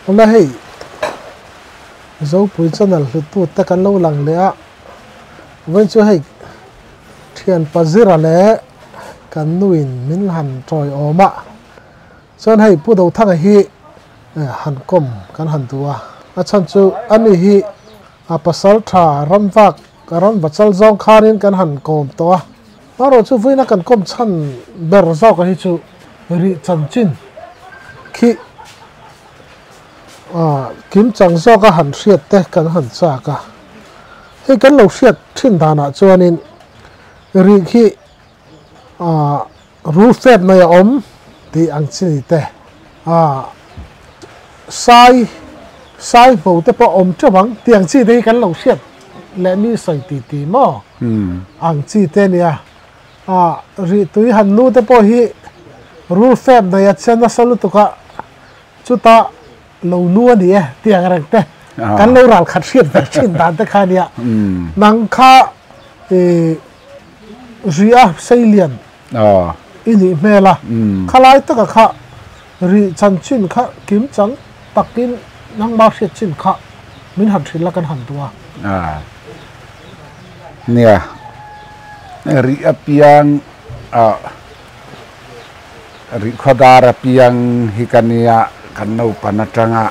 Awle hei Zopui channel hlutu te kan lo lang leh a, vawiin chu hei thian Pazira leh kan nuin min han tawiawm a, chuan hei Pu Dothanga hi han kawm kan han duh a, a chhan chu ani hi a pasal tha ramvak ram vachal zawng khanin kan han kawm tawh a, amaherawh chu vawiina kan kawm chhan ber zawk a hi chu rih chanchin khi kim chang zawk a han hriat te kan han chak a, hei kan lo hriat thin danah chuanin rih khi rul fep mai a awm tih ang chi ni te, sai sai hmo te pawh awm teuh ang tih ang chi te hi kan lo hriat leh mi sawi ti ti maw ang chi te a nia. Rih tui han nu te pawh hi rul fep nei a che nasa lutuk a, chutah lo nu a ni e tih ang reng te kan lo ral khat hriat ve thin dan te kha a nia. Nang kha rih a sei lian i nih hmel a, khalai taka kha rih chanchin kha kim chang takin nangmah hriat chin kha min han hrilh la kan han duh a. Nia, rih apiang ah rih khawdar apiang hi ka nia kan naupan atanga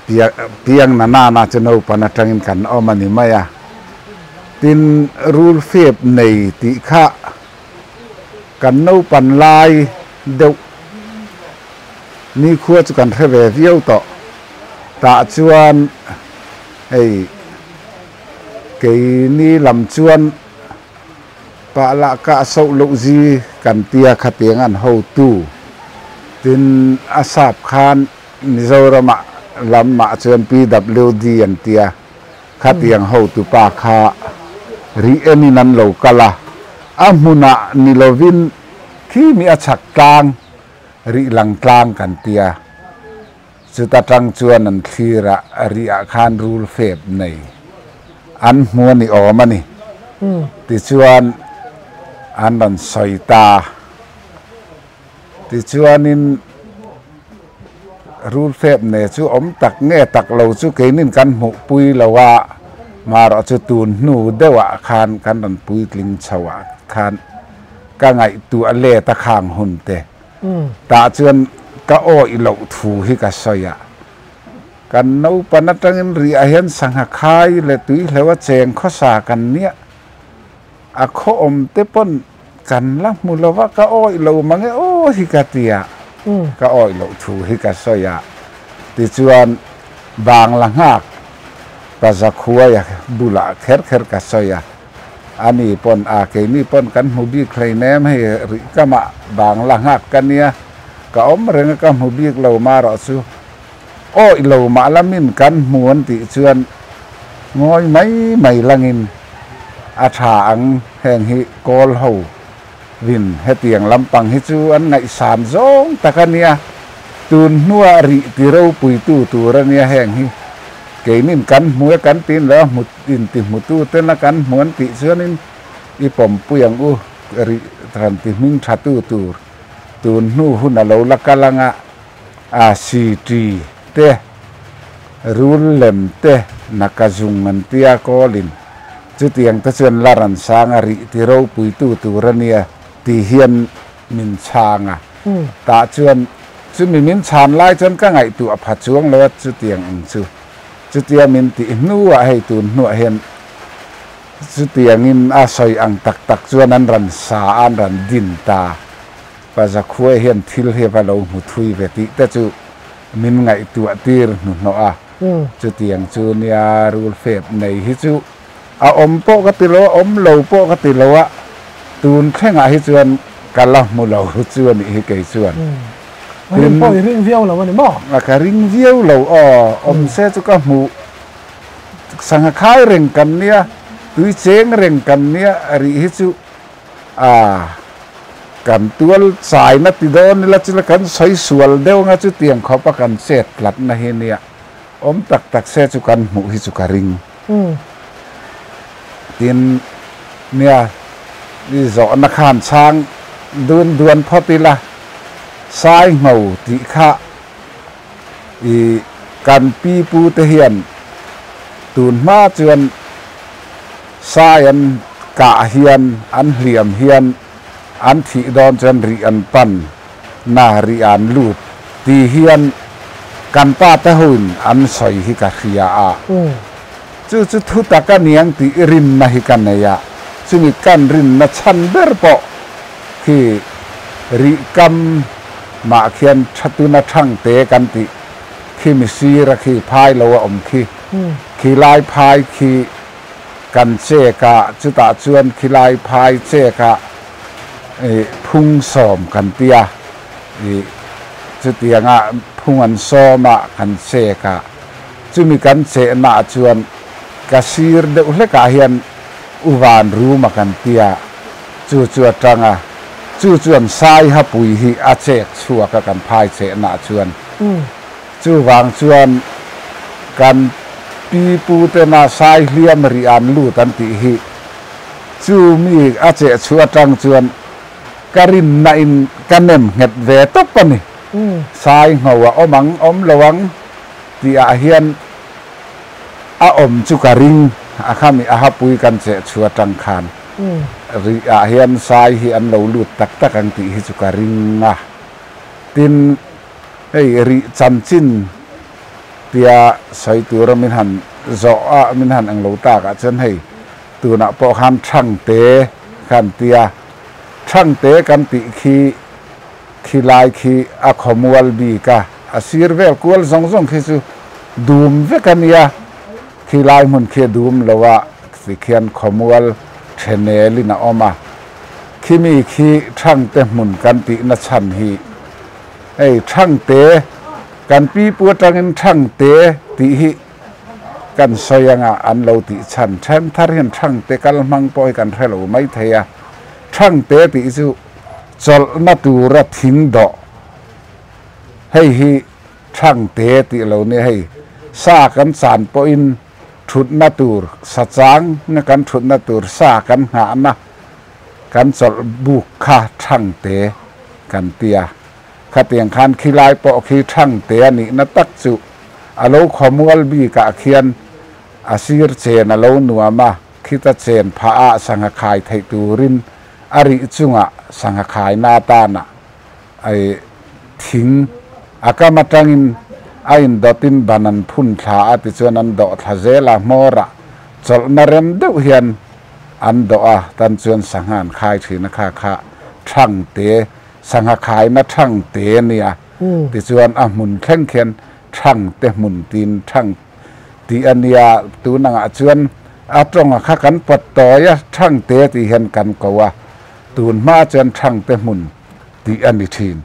piang piang na nana chu naupan atangin kan awm a ni mai a. Tin, rul fep nei tih kha kan naupan lai deuh nikhua chu kan hre ve viau tawh. Tah chuan hei keini lam chuan pah lah kah soh loh zi kan tia khatiang an hotu. Tin, a sap khan Mizoramah lamah chuan PWD an tia khatiang hotu pa kha rih enin an lo kal a, a hmunah ni lovin khi mi a chhak tlang rih lang tlang kan tia. Chuta tang chuan an thlir a, rih ah khan rul fep nei an hmu a ni awm a ni. Tichuan an rawn sawi ta. Tichuanin rul fep nei chu awm tak nge tak lo chu keinin kan hmuh pui lo a, marawh chu tun hnu deuh ah khan kan rawn puitling chho ah khan ka ngaihtuah let a khang hun te. Tah chuan ka awih loh thu hi ka sawi a, kan naupan atangin rih ah hian sangha khai leh tui hleuh a cheng khawsa kan nia, a khaw awm te pawn kan la hmu lo va, ka awih lo mang e aw hi ka ti a, ka awih loh thu hi ka sawi a, tichuan Bangla nghak Pazakhuaia bulah kher kher ka sawi a. Ani pawn a keini pawn kan hmu bik hleinem hei rih kamah Bangla nghak ka nia, ka awm reng a ka hmu bik lo marawh chu awih lo mah lamin kan hmu an tih chuan ngawi mai mai langin a tha ang heng hi kawl ho vin hetiang lampang hi chu an ngaihsan zawng tak a nia, tun hnua rih ti ropuitu tur a nia heng hi. Keinin kan hmu e kan tiin lo a hmu inti hmutu tena kan hmu an tih chuanin i pawmpui ang u rih ran ti hming tha tu tur tun hnu hun a lo la kal anga a si ṭi te rul lem te naka zung an tia kawlin chutiang te chuan la ran sang a rih ti ropui tu tur a nia ti hian min chhang a, tah chuan chumi min chhan lai chuan ka ngaihtuah pha chuang lo a, chutiang ang chu chutia min tih hnuah hei tun hnuah hian chutiangin a sawi ang tak tak chuan an rawn sa a, an rawn din ta, pa Zakhuai hian thil hi va lo hmu thui ve tih te chu min ngaihtuah tir hnuhnawh a, chutiang chu nia rul fep nei hi chu A awm pawh ka ti lo a, awm lo pawh ka ti lo a, tun thlengah hi chuan ka la hmu lo chu a nih hi kei chuan. Rin pawh i ring viau lo a ni maw? Ka ring viau lo aw, awm se chu ka hmuh sangha khai reng kan nia, tui cheng reng kan nia rih hi chu a kan tual chaina ti dawn ila chu la kan sawi sual deuh anga chutiang khawpa kan chet tlatna hi nia, awm tak tak se chu kan hmuh hi chu ka ring. Tin, nia, i zawhna khan chhang dun duan phawt ila, sai ngho tih kha I kan pi pu te hian tun hma chuan sai an kah hian an hliam hian an thih dawn chuan rih an pan na rih an lut ti hian kan pa te hoin an sawi hi ka hria a. Chu chu thu tak a niang tih rinna hi ka nei a, chumi kan rinna chhan ber pawh khi rih kam mah khian tuna thangte kan tih khi misir a khi phai lo a awm khi, khi lai phai khi kan chek a, chutah chuan khi lai phai chek a phung sawm kan ti a, chutianga phung an sawm a kan chek a. Chumi kan chehnaah chuan ka sir deuh hlekah hian u van rum a kan ti a, chu chu a tang a, chu chuan Saiha pui hi a chek chhuak a kan phai chehnaah chuan. Chuvang chuan kan pi pu tena Sai hliam rih an lut an tih hi chu mi a cheh chhuah atang chuan ka rinna in ka nem nghet ve tawp a ni. Sai ngho a awm ang, awm lo ang. Tih ah hian a awm chu ka ring a khami a hapui kan cheh chhuah tang khan rih ah hian sai hi an lo lut tak tak ang tih hi chu ka ring a. Tin, hei rih chanchin tia sawi tura min han zawh a min han englo tak ah chuan hei tunah pawh khan Thangte khan tia Thangte kan tih khi Khi lai khi a khawmual bik a, a sir vel kual zawng zawng khi chu dum vek a nia. Khi lai hmun khi a dum lo a, tikhian khawmual thenelin a awm a. Khimi khi Thangte hmun kan tihna chhan hi hei Thangte kan pipu atangin Thangte tih hi kan sawi anga an lo tih chhan. Thenthar hian Thangte kal hmang pawh hi kan hre lo maithei a, Thangte tih chu Chawlhna tura thing dawh hei hi Thangte tih lo nia hei sa kan chan pawhin thutna tur sa chang na kan thutna tur sa kan nghahna kan chawlh buk kha Thangte kan ti a khatiang khan khilai pawh khi Thangte a nihna tak chu a lo khawmual bikah khian a sir chen a lo nuam a khita chen phah ah sangha khai theih turin a rih chungah sangha khaina atana ai thing a kam atangin a indawtin ban an phun thla a tichuan an dawh thla zel a hmawrah chawlhna rem deuh hian an dawh a tan chuan sangha an khai thin a kha kha thangte sangha khaina thangte a nia tichuan a hmun thleng khian thangte hmun tin thang tih a nia tunangah chuan A tawnga kha kan pawt tawi a, Thangte tih hian kan ko a, tun hma chuan Thangte hmun tih a ni thin.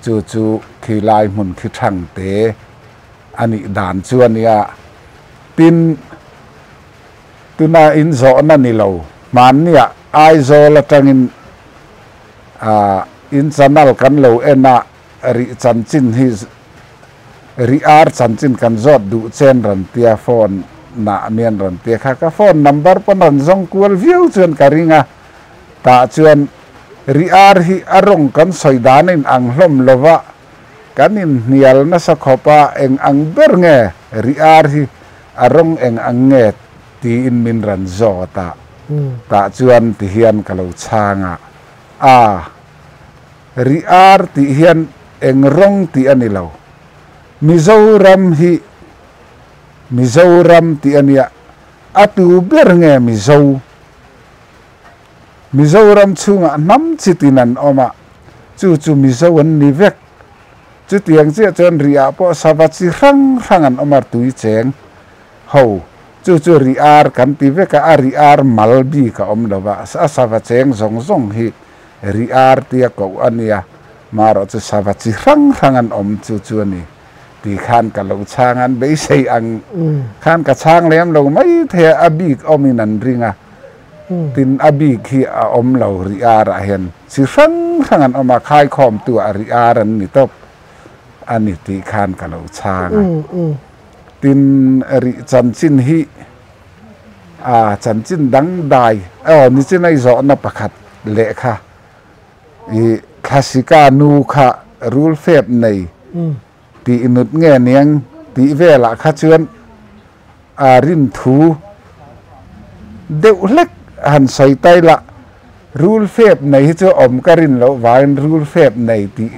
Chu chu khi lai hmun khi Thangte a nih dan chu a nia. Tin, tuna in zawhna ni lo, hmanniah Aizawl atangin in channel kan lo en a, rih chanchin hi Rih ar chanchin kan zawt duh chen rawn tia phone nah mian rawn tia kha ka phone number pawn rawn zawng kual viau chuan ka ring a, tah chuan rih ar hi a rawng kan sawi dan a in ang hlawm lo va, kan in hnial nasa khawp a eng ang ber nge rih ar hi a rawng eng ang nge tiin min rawn zawt a, tah chuan ti hian ka lo chhang a, a. Rih ar tih hian eng rawng tih a ni lo. Mizoram hi Mizoram tih a nia, a tu ber nge Mizo? Mizoram chhungah hnam chitin an awm a, chu chu Mizo an ni vek. Chutiang chiah chuan rih ah pawh sava chi hrang hrang an awm a, tui cheng ho. Chu chu rih ar kan ti vek a, a rih ar mal bik a awm lo va, a sava cheng zawng zawng hi Ri ar tia koh a nia, marawh chu sava chi hrang hrang an awm chu chu a ni ti khan ka lo chhang a, an beisei ang khan ka chhang lem lo mai thei a, a bik awmin an ring a, tin a bik hi a awm lo ri ar ah hian chi hrang hrang an awm a, khaikhawmtu ah ri ar an ni tawp a ni tih khan ka lo chhang a, tin ri chanchin hi. A chanchin dang dai aw nichin a i zawhna pakhat lehkha i Thlasika nu kha rul fep nei Tih nut nge niang tih velah kha chuan a rin thu deuh hlek han sawi tai la, rul fep nei hi chu awm ka rin loh vangin rul fep nei tih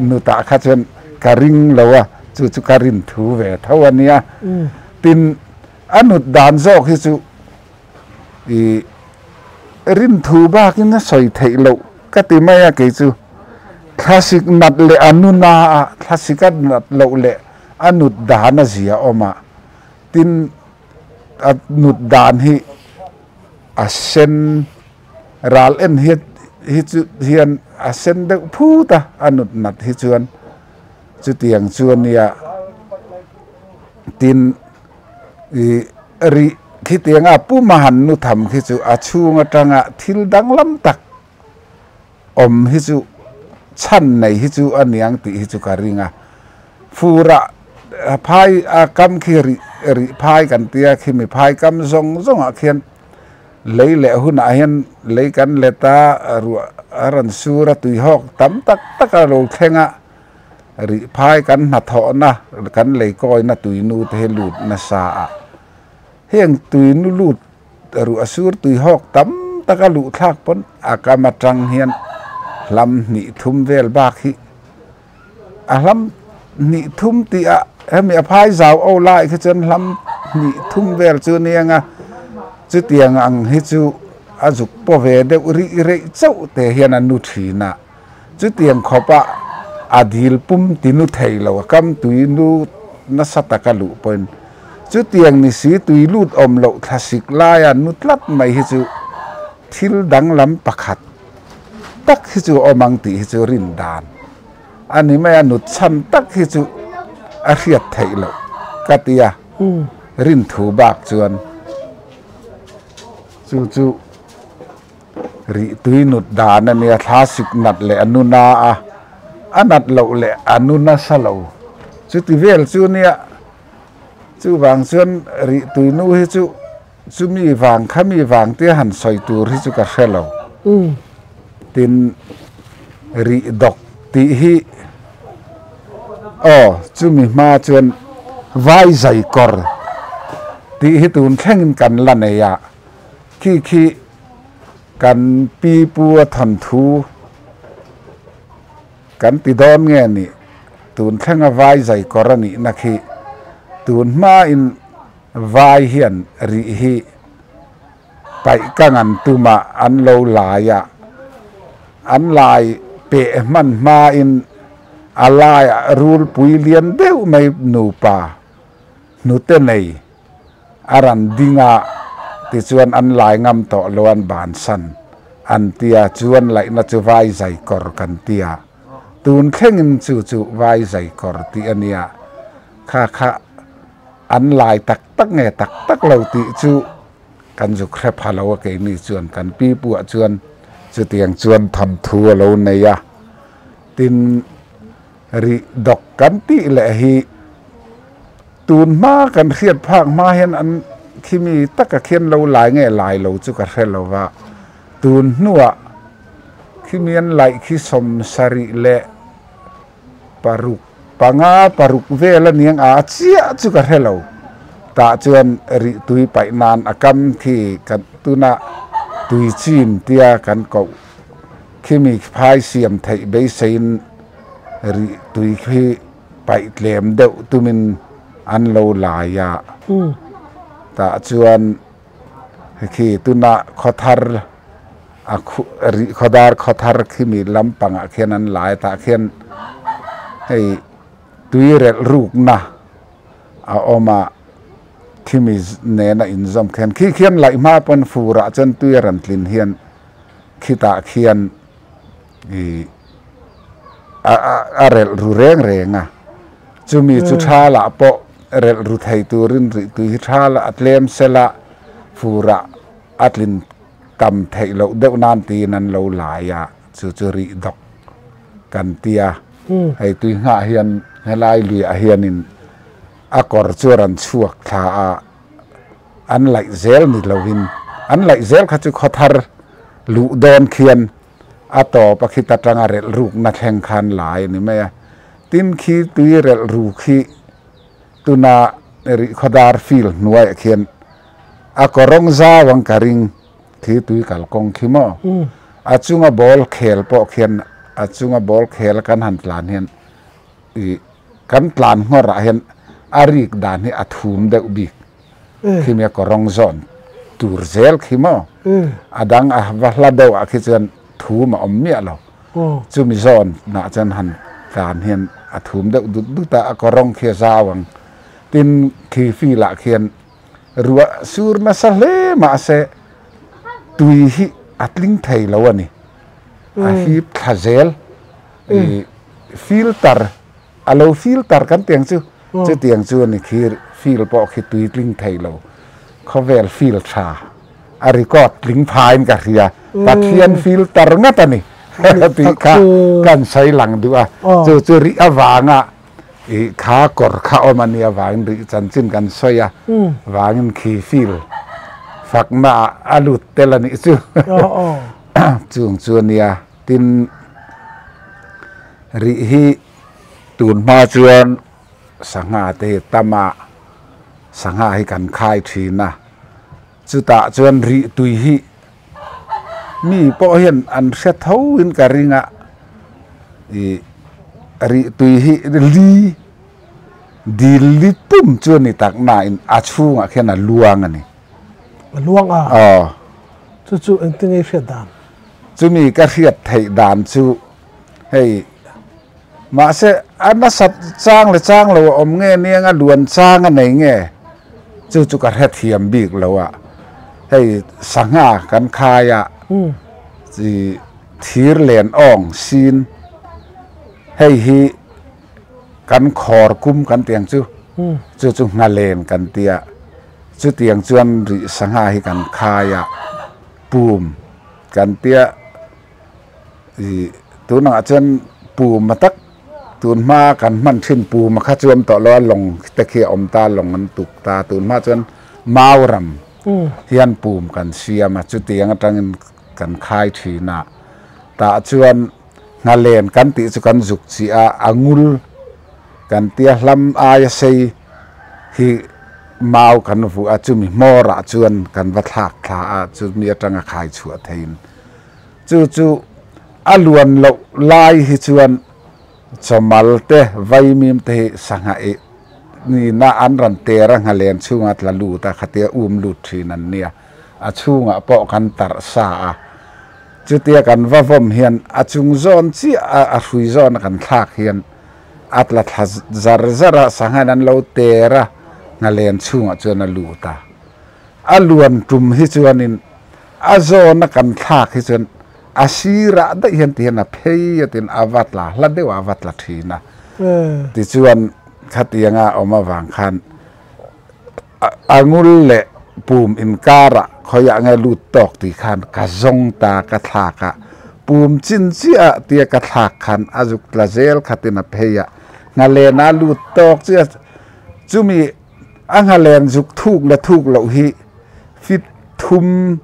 nutah kha chuan ka ring lo a, chu chu ka rin thu ve tho a nia. Tin, a nut dan zawk hi chu i rin thu bakin a sawi theih loh ka ti mai a kei chu. Thlasik nat leh a nuna a, thlasik a nat loh leh a nut dan a zia awm a, tin a nut dan hi a sen ral en hi hi chu hian a sen deuh phut a, a nut nat hi chuan chutiang chu a nia. Tin ih rih khitianga puma han nu tham khi chu a chhung atanga thil danglam tak awm hi chu chhan nei hi chu a niang tih hi chu ka ring a. Furah phai a kam khi rih rih phai kan tia khi mi phai kam zawng zawngah khian lei leh hunah hian lei kan let a, ruah a rawn sur a, tuihawk tam tak tak a lo thleng a, rih phai kan hnathawhna kan lei kawina tuinu te hi lut nasa a. Heng tuinu lut Ruah sur tuihawk tam tak a luh thlak pawn a kam atang hian hlam hnih thum vel bak hi a hlam hnih thum tih ah hemi a phai zau o lai khi chuan hlam hnih thum vel chu nia nga chutiang ang hi chu a zuk paw ve deuh rih reih chauh te hian a nu thin a chutiang khawp ah a dil pum ti nu thei lo a kam tui nu nasa taka luh pawhin. Chutiang ni si tui lut awm loh thlasik laia nu tlat mai hi chu thil danglam pakhat tak hi chu awm ang tih hi chu rin dan a ni mai a, nut chhan tak hi chu a hriat theih loh ka ti a, rin thu bak chuan chu chu rih tui nut dan a nia, thlasik nat leh a nuna a, a nat loh leh a nu nasa lo chuti vel chu nia. Chuvang chuan rih tuinu hi chu chumi vang kha mi vang tia han sawi tur hi chu ka hre lo. Tin, rih dawk tih hi aw chumi hma chuan vai zai kawr tih hi tun thlengin kan la nei a, khi khi kan pi pu a thawnthu Kan ti dawn nge nih? Tun thlenga vai zai kawr a nihna khi tun hmain vai hian rih hi paih ka ngan tuma an lo lai a, an lai peh hman hmain a laiah rulpui lian deuh mai nupa hnute nei A ran ding a, tichuan an lai ngam tawh lo an bansan an tia, chuan laihna chu vai zai kawr kan tia, tun thlengin chu chu vai zai kawr tih a nia, kha kha an lai tak tak nge tak tak lo tih chu kan zuk hre pha lo a keini chuan kan pi puah chuan chutiang chuan thawnthu a lo nei a, tin rih dawk kan tih leh hi. Tun hma kan hriat phak hma hian an khimi taka khian lo lai nge lai lo chu ka hre lo va, tun hnuah khimi an laih khi sawmsarih leh paruk panga paruk vel a niang a chiah chu ka hre lo. Tah chuan rih tui paih nan a kam khi kan tuna tui chim tia kan koh khimi phai siam theih beiseiin rih tui khi paih tlem deuh tumin an lo lai a, tah chuan khi tuna khawthar a rih khawdar khawthar khimi lampangah khian an lai a, tah khian hei tui relh rukna a awm a, khimi nena inzawm khian khi khian laih hma pawn furah chuan tui a rawn tlin hian khitah khian i a relh ru reng reng a, chumi chu thalah pawh relh ru thei turin rih tui hi thalah a tlem sela furah a tlin tam theih loh deuh nan tiin an lo lai a, chu chu rih dawk kan ti a, hei tui nghah hian helai luiah hianin a kawr chu a rawn chhuak thla a. An laih zel ni lovin an laih zel kha chu khawthar luh dawn khian a tawp a khit atanga relh rukna thleng khan lai a ni mai a. Tin khi tui relh ru khi tuna Rihkhawdar field hnuaiah khian a kawrawng zau ang ka ring khi tui kalkawng khi maw? A chunga ball khel pawh khian a chunga ball khel kan han tlan hian ih kan tlan nghawrah hian a rik dan hi a thum deuh bik khi mi a kawrawng zawn tur zel khi maw? A dang a va hla deuh ah khi chuan thum a awm miah lo. Chumi zawn nah chuan han tlan hian a thum deuh dut dut a, a kawrawng khi a zau ang. Tin, khi field ah khian ruah sur nasa hle mahse tui hi a tling thei lo a ni. A hip thla zel. I filter, a lo filter kan tiang chu, chutiang chu a ni khi field pawh khi tui tling thei lo. Khawvel field tha. A record tling phain ka hria, Pathian filter ngat a ni tih kha kan sawi lang duh a, chu chu rih avanga ih kha kawr kha awm a nih avangin rih chanchin kan sawi a, vangin khi fil fakna ah a lut tel a nih chu chung chu a nia. Tin, rih hi tun hma chuan sangha te hi tam a, sangha hi kan khai thin a. Chutah chuan rih tui hi mi pawh hian an hre tho in ka ring a, ih rih tui hi li dil li pum chu a ni tak nain a chhungah khian a luang a ni. A luang a? Aw. Chu chu engtin nge i hriat dan? Chumi ka hriat theih dan chu hei Mahse, a nasat chang leh chang lo a awm nge niang a luan chang a nei nge? Chu chu ka hrethiam bik lo a. Hei sangha kan khai a, chi thir len awng sin hei hi kan khawr kum kan tiang chu, chu chu nghalen kan tia. Chutiang chuan rih sangha hi kan khai a, pum kan tia. Ih tunah chuan puma tak tun hma kan hman thin puma kha chu awm tawh lo a lawng te khi a awm ta lawng an tuk ta tun hma chuan mau ram hian pum kan siam a chutiang atangin kan khai thin a tah chuan nghalen kan tih chu kan zuk chiah a a ngul kan tia hlam aia sei hi mau kan vuah a chumi hmawrah chuan kan va thlak thla a chumi atanga khai chhuah theiin. Chu chu a luan loh lai hi chuan chawmal te, vaimim te hi sangha ih nina an rawn ter a nghalen chhunga tla lut a, khatia um lut thin an nia. A chhungah pawh kan tarh sa a, chutia kan va vawm hian a chung zawn chiah a, a hrui zawna kan thlak hian a tla thla zar zar a, sanghain an lo ter a, nghalen chhungah chuan a lut a. A luan tum hi chuanin A zawna kan thlak hi chuan a sirah daih hian ti hian a phei a tin a va tla hla deuh a va tla thin a. Tichuan khatianga awm avang khan a ngul leh pum inkarah khawiah nge lut tawk tih khan ka zawng ta ka thlak a, pum chin chiah tia ka thlak khan a zuk tla zel khatin a phei a, nghalena lut tawk chiah chumi A nghaleng zuk thuk le thuk loh hi fit thum,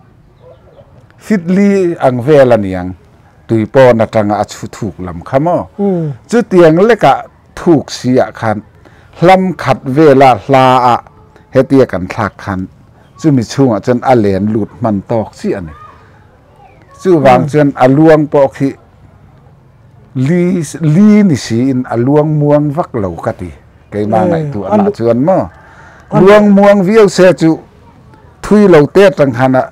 fit li ang vel a niang, tui pawn atanga a chhu thuk lam kha maw? Chutiang lekah thuk si ah khan hlam khat vela hla ah hetia kan thlak khan chumi chhungah chuan a len lut hman tawk chiah a ni. Chuvang chuan a luang pawh khi Li li ni siin a luang muang vak lo ka ti. Keimah ngaihtuah nah chuan maw? Luang muang viau se chu thui lo te atang khan a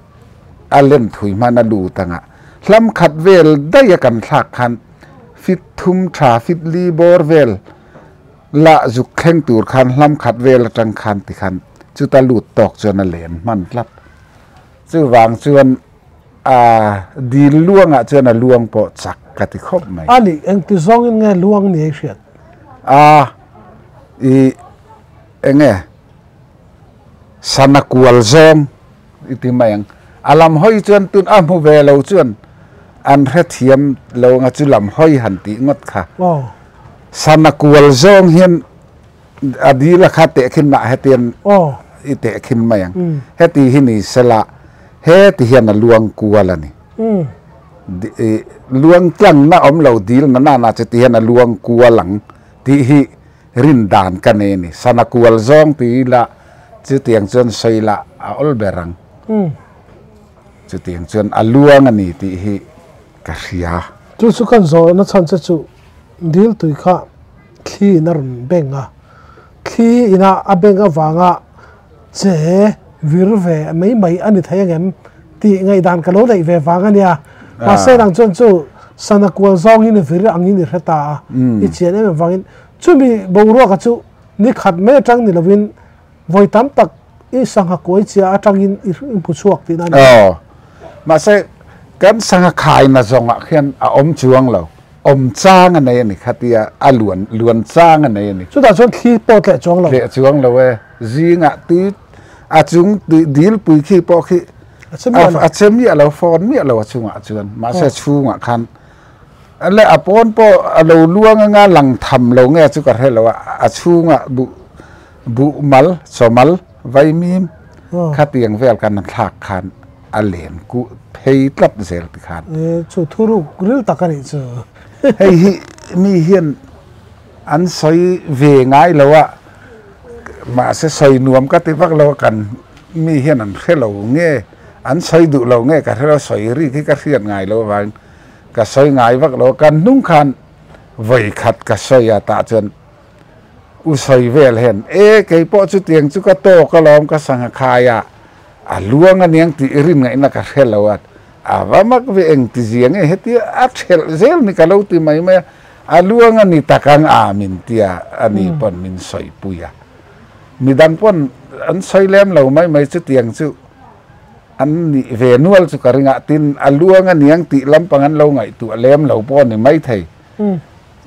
a lem thui hman a lut anga hlam khat vel daih a kan thlak khan fit thum tha fit li bawr vel la zuk thleng tur khan hlam khat vel atang khan ti khan chuta lut tawk chuan a len hman tlat. Chuvang chuan A dil luangah chuan a luang pawh chak ka ti khawp mai. A nih, engti zawngin nge luang ni ei hriat? A, i enge sana kual zawng i ti mai ang. A lam hawi chuan tun a hmu ve lo chuan an hrethiam lo anga chu lam hawi han tih ngawt kha. Sana kual zawng hian A dil a kha tehkhin mah hetian i tehkhin mai ang. Heti hi ni sela heti hian a luang kual a ni. Luang tlangna awm lo dil na nana chu ti hian a luang kual ang tih hi rin dan ka nei a ni. Sana kual zawng ti ila chutiang chuan sawi lah a awl ber ang. Chutiang chuan a luang a ni tih hi ka hria. Chu chu kan zawhna chhan che chu dil tui kha thli in a rawn beng a, thli ina a beng avanga che vir ve mai mai a ni thei angem tih ngaihdan ka lo neih ve vang a nia. Mahse nang chuan chu sana kual zawngin vir angin i hre ta a, i chian em em vangin chumi boruaka chu ni khat mai atang ni lovin vawi tam tak i sangha kuai chia atangin i hmu chhuak tihna a ni. Aw, mahse kan sangha khaina zawngah khian a awm chuang lo, awm chang a nei a ni khatia a luan luan chang a nei a ni. Chutah chuan thli pawh tleh chuang lo. Tleh chuang lo e, zingah tui a chung tui dilpui khi pawh khi A che miah lo. A che miah lo, fawn miah lo a chungah chuan, mahse chhungah khan le a pawn pawh a lo luang anga lang tham lo nge chu ka hre lo a, a chhungah buh buh mal chaw mal vaimim khatiang vel kan thlak khan a len kuh phei tlat zel ti khan. Chu thu ruk ril tak a nih chu. Hei hi mi hian an sawi ve ngai lo a, mahse sawi nuam ka ti vak lo a, kan mi hian an hre lo nge an sawi duh lo nge ka hre lo, sawi rik hi ka hriat ngai lo avangin ka sawi ngai vak lo a, kan hnung khan vawi khat ka sawi a tah chuan U sawi vel hian, E, kei pawh chutiang chu ka tawk alawm, ka sangha khai a, a luang aniang tih rin ngaihna ka hre lo a, a va mak ve eng ti zia nge hetia a thelh zel ni ka lo ti mai mai a, a luang a ni tak ang a min tia a ni pawn min sawi pui a, midang pawn an sawi lem lo mai mai chutiang chu an nih ve nual chu ka ring a, tin a luang aniang tih lampang an lo ngaihtuah lem lo pawh a ni maithei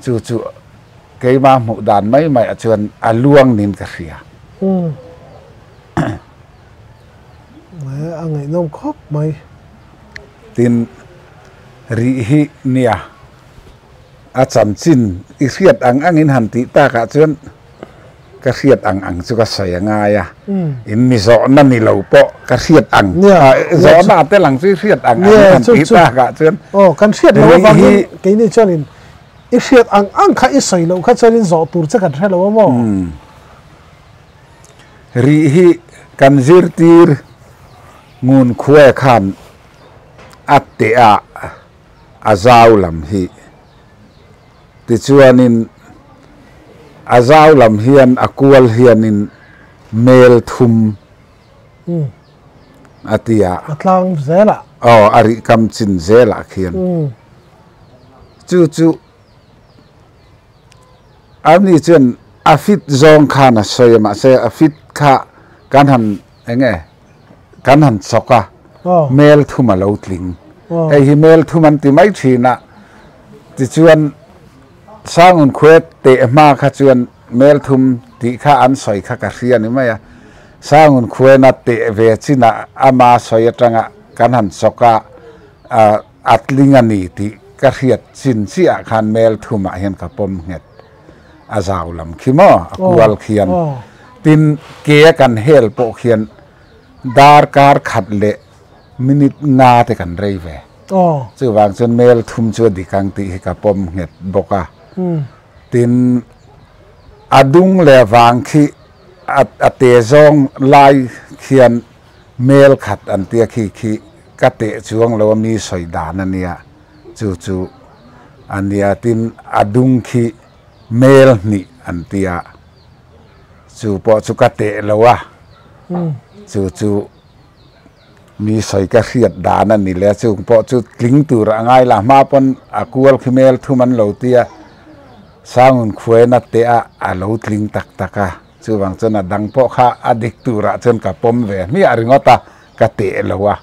chu chu. Keimah hmuh dan mai mai ah chuan a luang nin ka hria. A ngaihnawm khawp mai. Tin, rih hi nia a chanchin i hriat ang angin han tih takah chuan ka hriat ang ang chu ka sawi a ngai a. In mi zawhna ni lo pawh ka hriat ang zawhna te lang chu i hriat ang angin han tih takah chuan Aw, kan hriat loh avangin keini chuanin I hriat ang ang kha i sawi loh kha chuanin zawh tur che kan hre lo a maw? Rih hi kan zirtir ngun khuai khan a teh a, a zau lam hi. Tichuanin a zau lam hian a kual hianin mel thum a ti a. A tlang zelah. Aw, a rih kam chin zelah khian. Chu chu ani chuan a fit zawng khan a sawi a, mahse a fit kha kan han eng nge kan han chawk a, mel thum a lo tling. Hei hi mel thum an ti mai thin a, tichuan Sangun khuai teh hma kha chuan mel thum tih kha an sawi kha ka hria ni mai a, Sangun khuaina teh ve chinah ama sawi atanga kan han chawk a, A tling a ni tih ka hriat chin chiah khan mel thumah hian ka pawm nghet. A zau lam khi maw? A kual khian. Tin, ke a kan hel pawh khian darkar khat leh minute nga te kan rei ve. Chuvang chuan mel thum chu a dik ang tih hi ka pawm nghet bawk a. Tin, a dung leh vang khi a te zawng lai khian Mel khat an tia khi khi ka teh chuang lo a mi sawi dan a nia, chu chu a nia tin a dung khi mel hnih an tia, chu pawh chu ka teh lo a, chu chu mi sawi ka hriat dan a ni le, chung pawh chu tling tur a ngai la hma pawn a kual khi mel thum an lo tia, Sangun khuaina teh a a lo tling tak tak a. Chuvang chuan a dang pawh kha a dik turah chuan ka pawm ve hmiah ringawt a, ka teh lo a.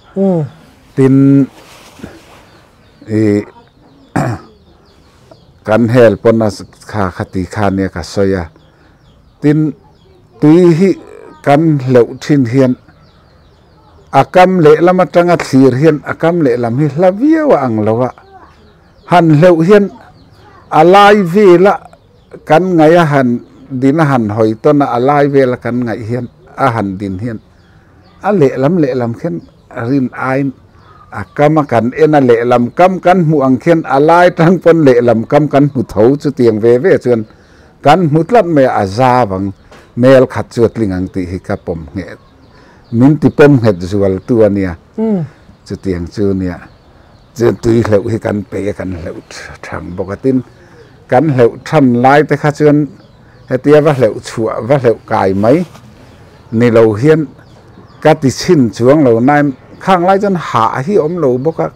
Tin, ih kan hel pawn a kha kha ti kha nia ka sawi a. Tin, tui hi kan hleuh thin hian a kam lehlam atanga thlir hian a kam lehlam hi hla viau a ang lo a. Han hleuh hian a lai vela Kan ngaih a han din a han hawi tawn a, a lai vel a kan ngaih hian a han din hian a lehlam lehlam khian rin aiin a kam a kan en a, lehlam kam kan hmuh ang khian a lai tang pawn lehlam kam kan hmu tho chutiang ve ve chuan Kan hmu tlat mai a, a za vang mel khat chu a tling ang tih hi ka pawm nghet, min ti pawm nghet zual tu a nia. Chutiang chu nia, chuan tui hleuh hi kan peih a, kan hleuh thang bawk a. Tin, kan hleuh than lai te kha chuan hetia va hleuh chhuah, va hleuh kai mai ni lo hian ka ti chhin chuang lo nain khang lai chuan hah hi awm lo bawk a,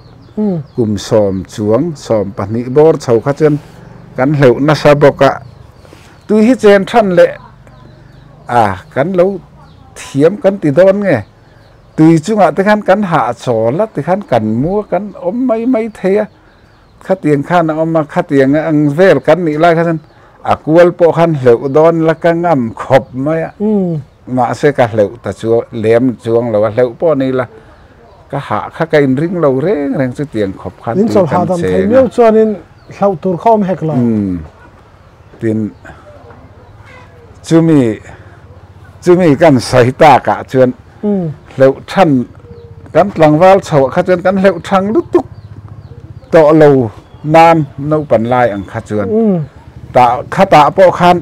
kum sawm chuang, sawm pahnih bawr chho kha chuan kan hleuh nasa bawk a, tui hi chen than leh a kan lo thiam kan ti dawn nge, tui chungah te khan kan hah chawl a tikhan kan mu a kan awm mai mai thei a, khatiang khan a awm a, khatiang ang vel kan nih lai kha chuan a kual pawh khan hleuh dawn la ka ngam khawp mai a. Mahse ka hleuh ta chu lem chuang lo a, hleuh pawh ni la ka hah kha ka inring lo reng reng chu tiang khawp khan tui kan cheng a. Thei miau chuanin hlauh tur kha awm hek lo. Umm tin chumi chumi kan sawi takah chuan hleuh than kan tlangval chhoh kha chuan kan hleuh thang lutuk tawh lo nan naupan lai ang kha chuan. Tah khatah pawh khan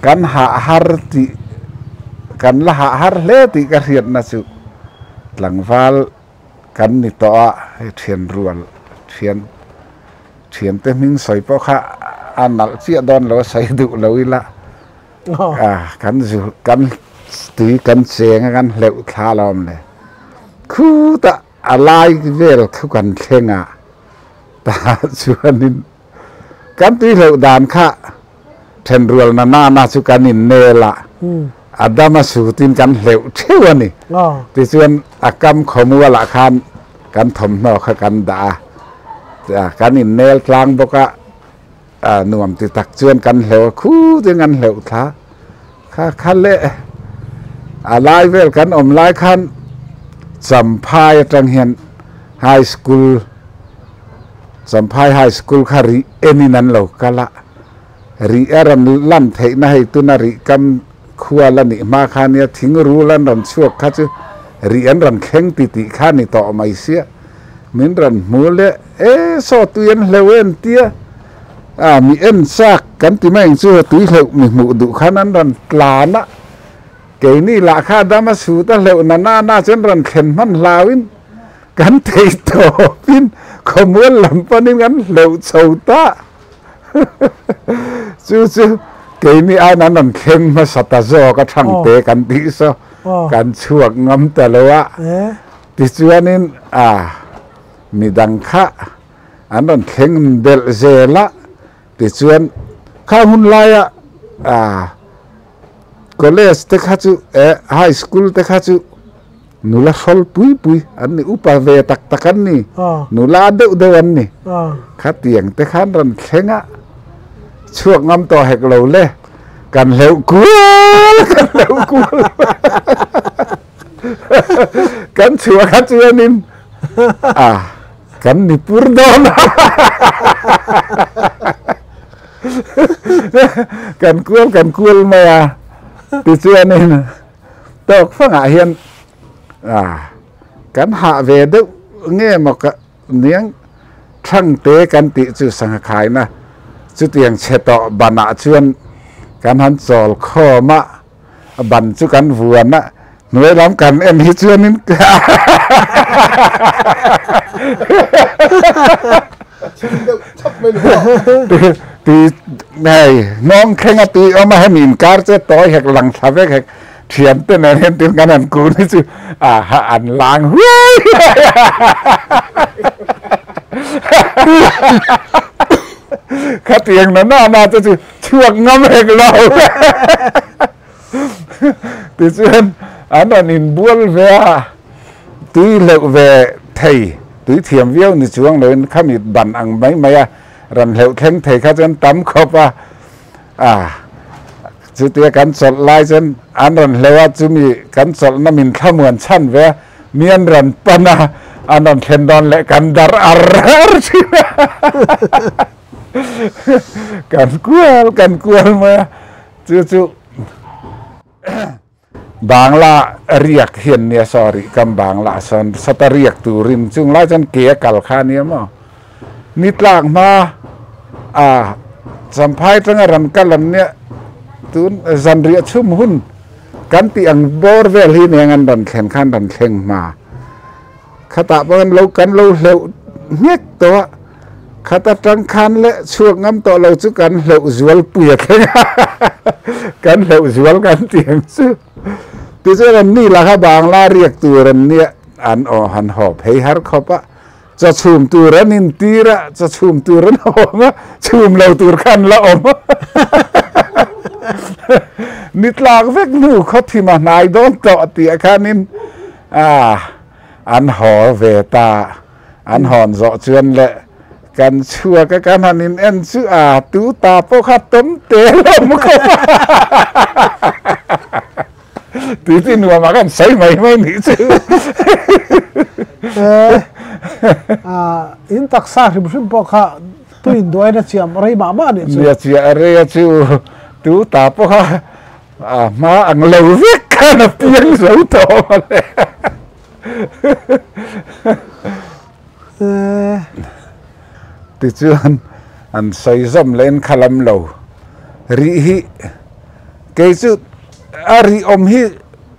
kan hah har tih kan la hah har hle tih ka hriatna chu tlangval kan ni tawh a, hei thian rual thian thiante hming sawi pawh kha a nalh chiah dawn lo a sawi duh lo ila kan zu kan tui kan cheng a kan hleuh thla alawm le khutah a lai vel khu kan thleng a tah chuanin. Kan tuihleuh dan kha thenrual na nana chu kan innel a, a dam a sutin kan hleuh theuh a ni. Tichuan a kam khawmualah khan kan thawmhnaw kha kan dah a, kan innel tlang bawk a, nuam ti tak chuan kan hleuh a, khutin kan hleuh thla kha kha leh. A lai vel kan awm lai khan Champhai atang hian High School, Champhai High School kha rih enin an lo kal a, rih a rawn lan theihna hei tuna rih kam khua la nih hma kha nia thing rul an rawn chhuak kha chu rih an rawn thleng ti tih kha ni tawh mai sia, min rawn hmu leh e saw tui an hleuh em tia a mi en chak kan ti mai ang chu tui hleuh mi hmuh duh khan an rawn tlan a, keini lah kha dam a sut a hleuh na na na chuan rawn thlen hman hlauin Kan theih tawpin khawmual lam panin kan hleuh chho ta. Chu chu keini aiin an rawn thleng hmasa ta zawk a thangte kan tih saw kan chhuak ngam ta lo a. Tichuanin a midang kha an rawn thleng belh zel a. Tichuan kha hun laia a college te kha chu eh high school te kha chu Nula hrawl pui pui an ni, upa ve tak tak an ni, nula deuh deuh an ni. Khatiang te khan rawn thleng a, chhuak ngam tawh hek lo le, kan hleuh kual, kan hleuh kual. Kan chhuah kha chuanin a kan ni pur dawn a. Kan kual kan kual mai a, tichuanin Tawk fangah hian kan hah ve deuh nge maw ka niang Thangte kan tih chu sangha khaina chutiang chhe tawh banah chuan kan han chawl khawm a, ban chu kan vuan a, hnuai lam kan en hi chuanin Tui hei hnawng thleng a tui awm a hemi inkar chu tawi hek lang thla vek hek thian te nen hian tin kan han kun hi chu a ha an lang huai huai a khatiang na na na te chu chhuak ngam hek lo tichuan an rawn inbual ve a tui hleuh ve thei tui thiam viau ni chuang loin khami ban ang mai mai a Ran hleuh thleng thei kha chuan tam khawp a, a chutia kan chawlh lai chuan an rawn hleuh a, chumi kan chawlhna min thlamuan chhan ve a, mi an rawn pan a, an rawn thlen dawn leh kan dar ar ar thin a, kan kual kan kual mai a, chu chu. Bangla riak hian nia sorry kam Bangla sawn sata riak turin chung lai chuan ke a kal kha ania maw ni tlak hma a Champhai tanga ran kal an nia Tun zanriah chhum hun kan tih ang bawr vel hi nia an rawn thlen khan rawn thleng hma. Khatah pawh lo kan lo hleuh nghek tawh a, khat atang khan leh chhuak ngam tawh lo chu kan hleuh zual pui a thleng a, kan hleuh zual kan tih ang chu. Tichuan an ni lah kha Bangla riak tur an nia an aw han haw phei har khawp a, chaw chhum tur an intir a, chaw chhum tur an awm a, chhum lo tur kha an la awm a. Ni tlak vek hnu khawthim a hnai dawn tawh tih ah khanin a an haw ve ta. An hawn zawh chuan le kan chhuak a kan han in en chu a tu ta pawh kha tawm te lo mu khawp a. Tui ti nuam ah khan sawi mai mai nih chu. In taksa hrim hrim pawh kha tui in duai na chiam rei mah mah nih chu. Nia chiah rei a chu tu ta pawh kha a hma ang lo vek khan a piang zo tawh mawle. Tichuan an sawi zawm leh in kha lam lo rih hi kei chu a rih awm hi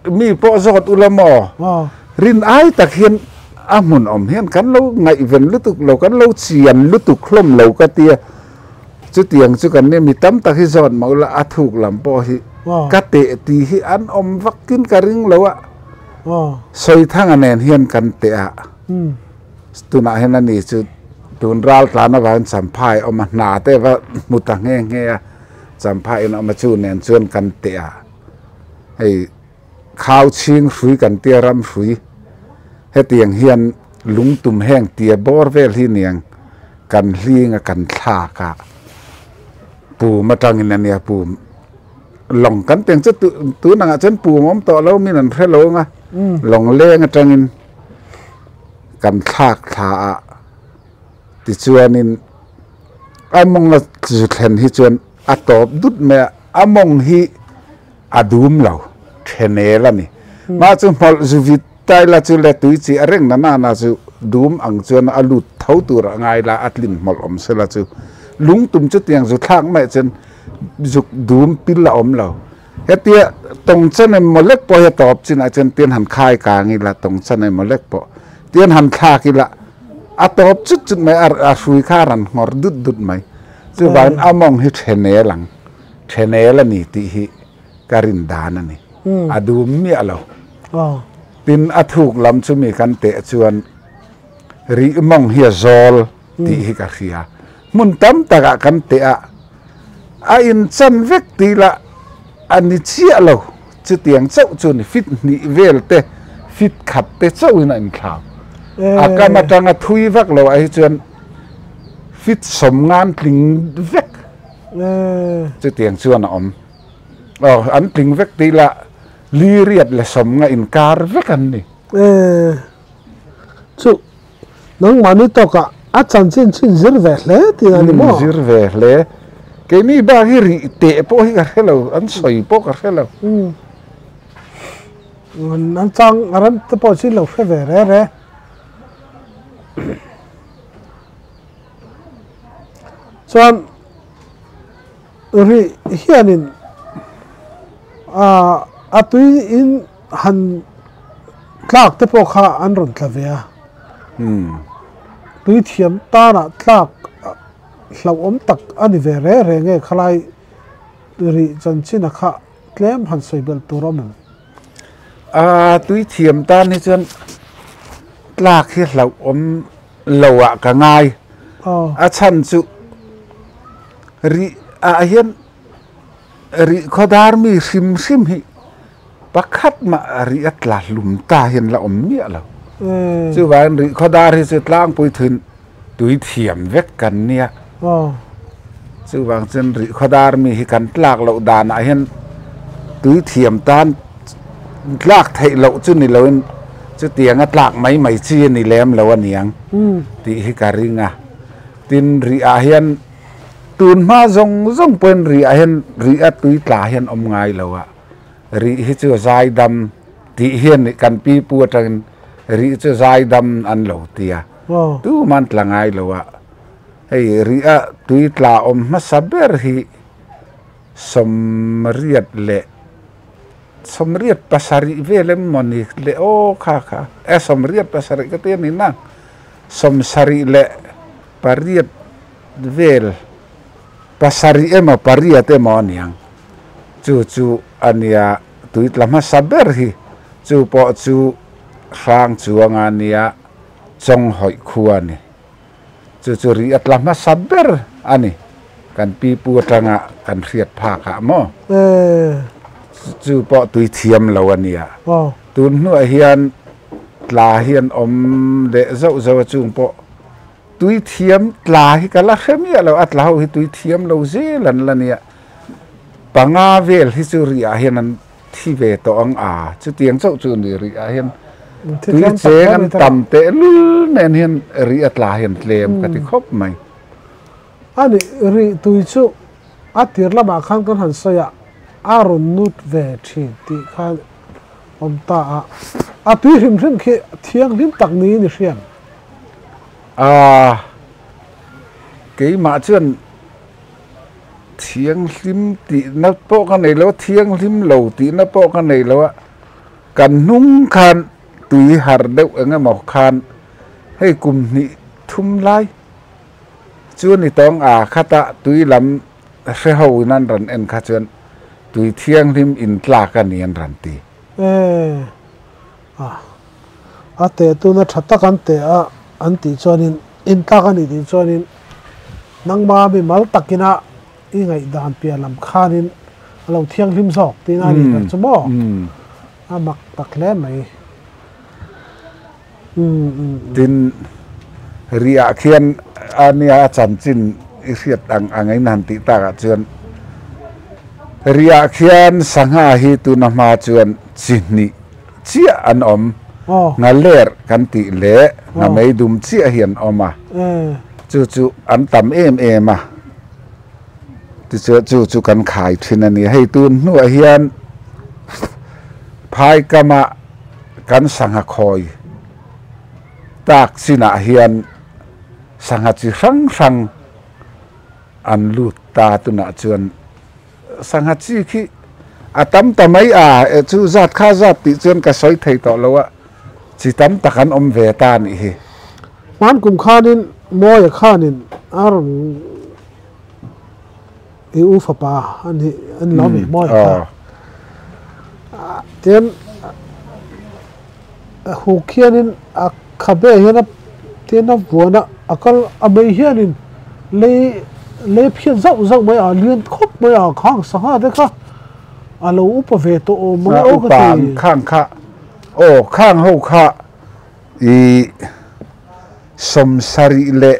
mi pawh zawt ula maw rin ai tak hian a hmun awm hian kan lo ngaihven lutuk lo kan lo chian lutuk hlawm lo ka tia chutiang chu kan nia mi tam tak hi zawt mah ula a thuk lam pawh hi ka teh tih hi an awm vakin ka ring lo a. Sawithanga nen hian kan teh a, tunah hian ani chu tun ral tlan avangin Champhai a awm a, hna te va hmu ta nghe nghe a, Champhai in a awm a chu nen chuan kan teh a, hei khau chhing hrui kan tia ram hrui hetiang hian lungtum heng tia bawr vel hi niang kan hling a kan thlak a, pum atangin ania pum. Lawng kan teng chu tun angah chuan pum awm tawh lo min an hre lo ang a, lawng leng atangin kan thlak thla a tichuanin a mawng a zu thlen hi chuan a tawp dut mai a, a mawng hi a dum lo thenel a ni. Mah chu hmawlh zu vit tai la chu le tui chi a reng na na na chu dum ang chuan a lut tho tur a ngai la a tlin hmawlh awm sela chu lungtum chutiang zu thlak mai chuan Zuk dum pil a awm lo. Hetia tawng chan emaw lek pawh hi a tawp chinah chuan tian han khai kang ila tawng chan emaw lek pawh tian han thlak ila a tawp chut chut mai a hrui kha a rawn nghawr dut dut mai. Chuvangin a mawng hi thenel ang, thenel a ni tih hi ka rin dan a ni. A dum miah lo. Tin a thuk lam chu mi kan teh chuan rih mawng hi a zawl tih hi ka hria. Hmun tam takah kan teh a, a inchan vek tih lah a ni chiah lo. Chutiang chauh chu ni fit hnih vel te, fit khat te chauhin a inthlau. A kam atanga thui vak lo ah hi chuan fit sawm ngan tling vek chutiang chuan a awm. Aw, an tling vek tih lah li riat leh sawm nga inkar vek an ni. Chu Nangmahni tawkah a chanchin chin zir ve hle tih a ni maw? Zir ve hle. Keini bak hi rih teh pawh hi ka hre lo, an sawi pawh ka hre lo. An chang a rem te pawh chin lo hre ve re re. Chuan rih hianin a tui in han tlak te pawh kha an rawn tla ve a, tui thiam tanah tlak hlauhawm tak a ni ve re re nge khalai rih chanchin a kha tlem han sawi belh tur awm em? A tui thiam tan hi chuan tlak hi hlauhawm lo ah ka ngai, a chhan chu rih ah hian rih khawdar mi hrim hrim hi Pakhat mah rih a tla hlum ta hian la awm miah lo. Chuvangin rih khawdar hi chu tlangpui thuin tui thiam vek kan nia. Chuvang chuan rih khawdar mi hi kan tlak loh danah hian tui thiam tan tlak theih loh chu ni loin chutianga tlak mai mai chi a ni lem lo a niang tih hi ka ring a. Tin rih ah hian tun hma zawng zawng pawhin rih ah hian rih a tui tla hian awm ngai lo a. Rih hi chu zaidam tih hian kan pi pu atangin rih chu zaidam an lo ti a, tumah an tla ngai lo a, hei rih a tui tla awm hmasa ber hi Sawmriat leh sawmriat pasarih vel em maw ni le aw kha kha e sawmriat pasarih ka ti a ni nang sawmsarih leh pariat vel pasarih emaw pariat emaw a niang chu chu a nia tui tla hmasa ber hi chu pawh chu hrang chuanga nia chawnghawih khua a ni. Chu chu ri a tla hmasa ber a ni. Kan pi pu atanga kan hriat phak ah maw? Chu pawh tui thiam lo a nia. Tun hnuah hian tla hi an awm leh zauh zauh a chung pawh tui thiam tla hi ka la hre miah lo. A tla ho hi tui thiam lo zel an la nia. Panga vel hi chu ri ah hian an thi ve tawh ang a, chutiang chauh chu ni rih ah hian tui cheng an tam teh lul nen hian rih a tla hian tlem ka ti khawp mai. A nih rih tui chu a tir lamah khan kan han sawi a, a rawn nut ve thin tih khan awm ta a, a tui hrim hrim khi thianghlim tak niin i hriam. A, keimah chuan Thianghlim tihna pawh ka nei lo a, thianghlim lo tihna pawh ka nei lo a, kan hnung khan tui har deuh eng emaw khan hei kum hnih thum lai chu a ni tawng a, khata tui lam hre ho in an rawn en kha chuan tui thianghlim in tlak a ni an rawn ti. E a, a teh tuna tha tak an teh a an tih chuanin in tlak a nih tih chuanin Nangma mi mal takina i ngaihdan piah lam khanin a lo thianghlim zawk tihna a nih ber chu maw? A mak tak hle mai. Tin, riah khian a nia a chanchin i hriat ang ang in han tih takah chuan riah khian sangha hi tuna hma chuan chi hnih chiah an awm. Nghaler kan tih leh nghamei dum chiah hi an awm a. Chu chu an tam em em a, tichuan chu chu kan khai thin a ni. Hei tun hnuah hian phai kama kan sangha khawi tak chinah hian sangha chi hrang hrang an lut ta tunah chuan sangha chi khi a tam ta mai a, chu zat kha zat tih chuan ka sawi thei tawh lo a, chi tam tak an awm ve ta a nih hi. Hman kum khanin Mawia khanin a rawn i u fapa a nih an lo mi Mawia kha tin huk hianin a khabe hian a tin a vuan a a kal a mei hianin lei lei phiat zauh zauh mai a lian khawp mai a khang sangha te kha a lo upa ve tawh awm ang aw ka ti. Khang kha aw khang ho kha i sawmsarih leh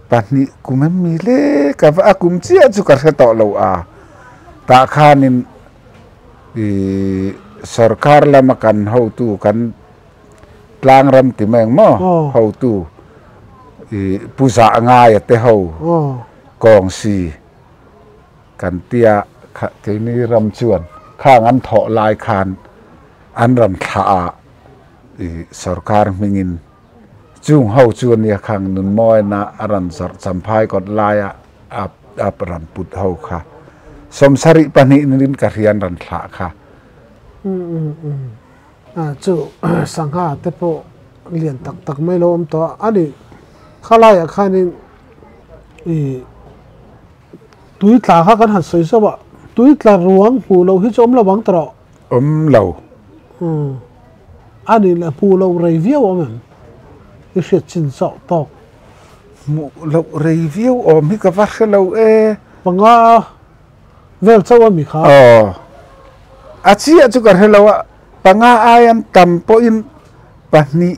pahnih kum em mi le ka va a kum chiah chu ka hre tawh lo a tah khanin i sorkar lama kan hotu kan tlang ram ti mai ang maw hotu i pu zah ngaia te ho kawng si kan tia kha keini ram chuan khang an thawh lai khan an rawn thlah a i sorkar hmingin chung ho chu ania khang nunmawina a rawn zawrh champhai kawt laia a a rawn put ho kha sawmsarih pahnih nin ka hria an rawn thlah kha. Chu sangha te pawh lian tak tak mai lo awm tawh a, ani khalaiah khanin ih Tui tla kha kan han sawi zauh a, tui tla ruang hmuh loh hi chu awm lo ang tawh. Awm lo. Umm. A nih leh hmuh loh rei viau awm em? I hriat chin chauh tawk. Hmuh loh rei viau awm hi ka va hre lo e. Panga vel chauh a mi kha. Aw. A chiah chu ka hre lo a, panga ai an tam pawhin pahnih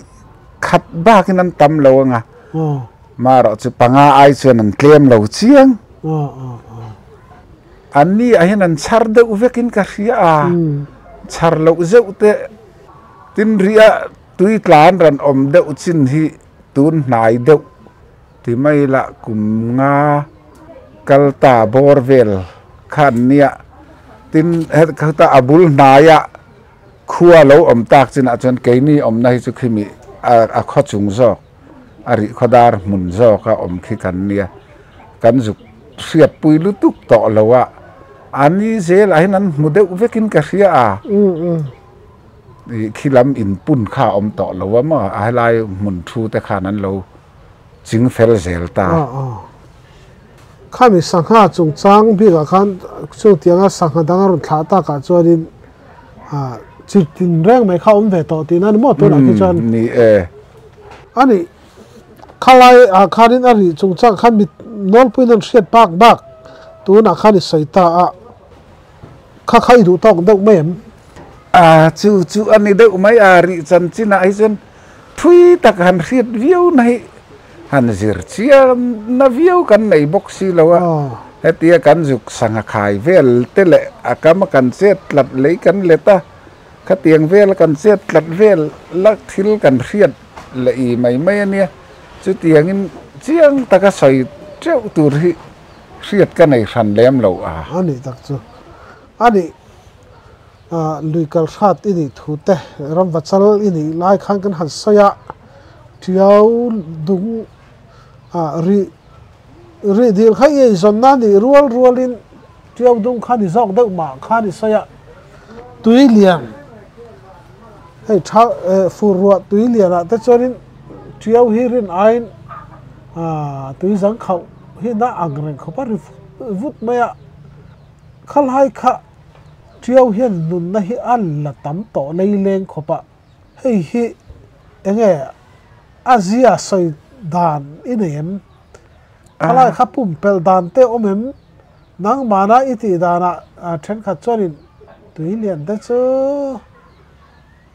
khat bakin an tam lo ang a. Aw. Marawh chu panga ai chuan an tlem lo chiang. An ni ah hian an chhar deuh vekin ka hria a, chhar loh zeuh te tin rih a tui tlan rawn awm deuh chin hi tun hnai deuh ti mai lah kum nga kal ta bawr vel kha an nia tin heta a bul hnaiah khua lo awm tak chinah chuan keini awmna hi chu khimi a khaw chung zawk. A rih khawdar hmun zawk a awm khi kan nia, kan zuk hriatpui lutuk tawh lo a, a ni zelah hian an hmu deuh vekin ka hria a. Ih khi lam inpun kha a awm tawh lo a maw, a helai hmun thu te khan an lo ching fel zel ta. Khami sangha chungchang bikah khan chutianga sangha dang a rawn thlah takah chuanin chi tin reng mai kha a awm ve tawh tihna a ni maw tunah khi chuan. Ni e. A nih, khalai ah khanin a rih chungchang khan mit nawlpuiin an hriat bak bak tunah khan i sawi ta a, kha kha i duh tawk deuh mai em? A, chu chu a ni deuh mai a, rih chanchinah hi chuan thui tak han hriat viau na hi han zir chiam na viau kan nei bawk si lo a, hetia kan zuk sangha khai vel te leh a kam a kan chet tlat lei kan let a, khatiang vel a kan chet tlat vel la thil kan hriat leh i mai mai a nia, chutiangin chiang taka sawi teuh tur hi hriat ka nei hran lem lo a. A nih tak chu a nih. Lui kal hrat i nih thu te, ramva chal i nih lai khan kan han sawi a, Tiau dung ah rih rih dil kha i eizawnna a nih rual rualin Tiau dung kha ni zawk deuh mah khan i sawi a, tui lian hei tha fur ruah tui lianah te chuanin Tiau hi rin aiin tui zang khauh hi na ang reng khawp a ri vut mai a, khalai kha. Tiau hian nunna hi a la tam tawh leileng khawp a, hei hi enge a zia sawi dan i nei em? Khalai kha pumpelh dan te awm em? Nangmahna i tih danah thenkhat chuanin tui lian te chu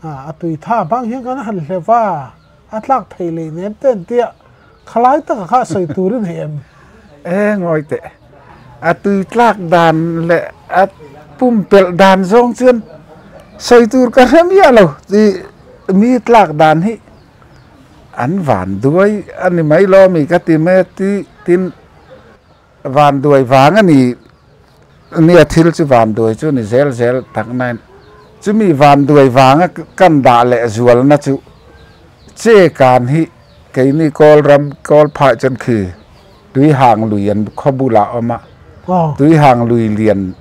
a tui tha bang hian kan han hleuh va, a tlak thei leh nem te an tia, khalai taka kha sawi tur i nei em? E ngawi teh, a tui tlak dan leh a pumpelh dan zawng chuan sawi tur ka hre miah lo, ti mi tlak dan hi an van duai a ni mai lo mi ka ti mai a ti tin Vanduai vang a ni nia thil chu vanduai chu ni zel zel tak nain chumi vanduai vanga kan dah leh zualna chu che kan hi keini kawl ram kawl phah chuan khi tuihang lui an khaw bulah a awm a tuihang lui lian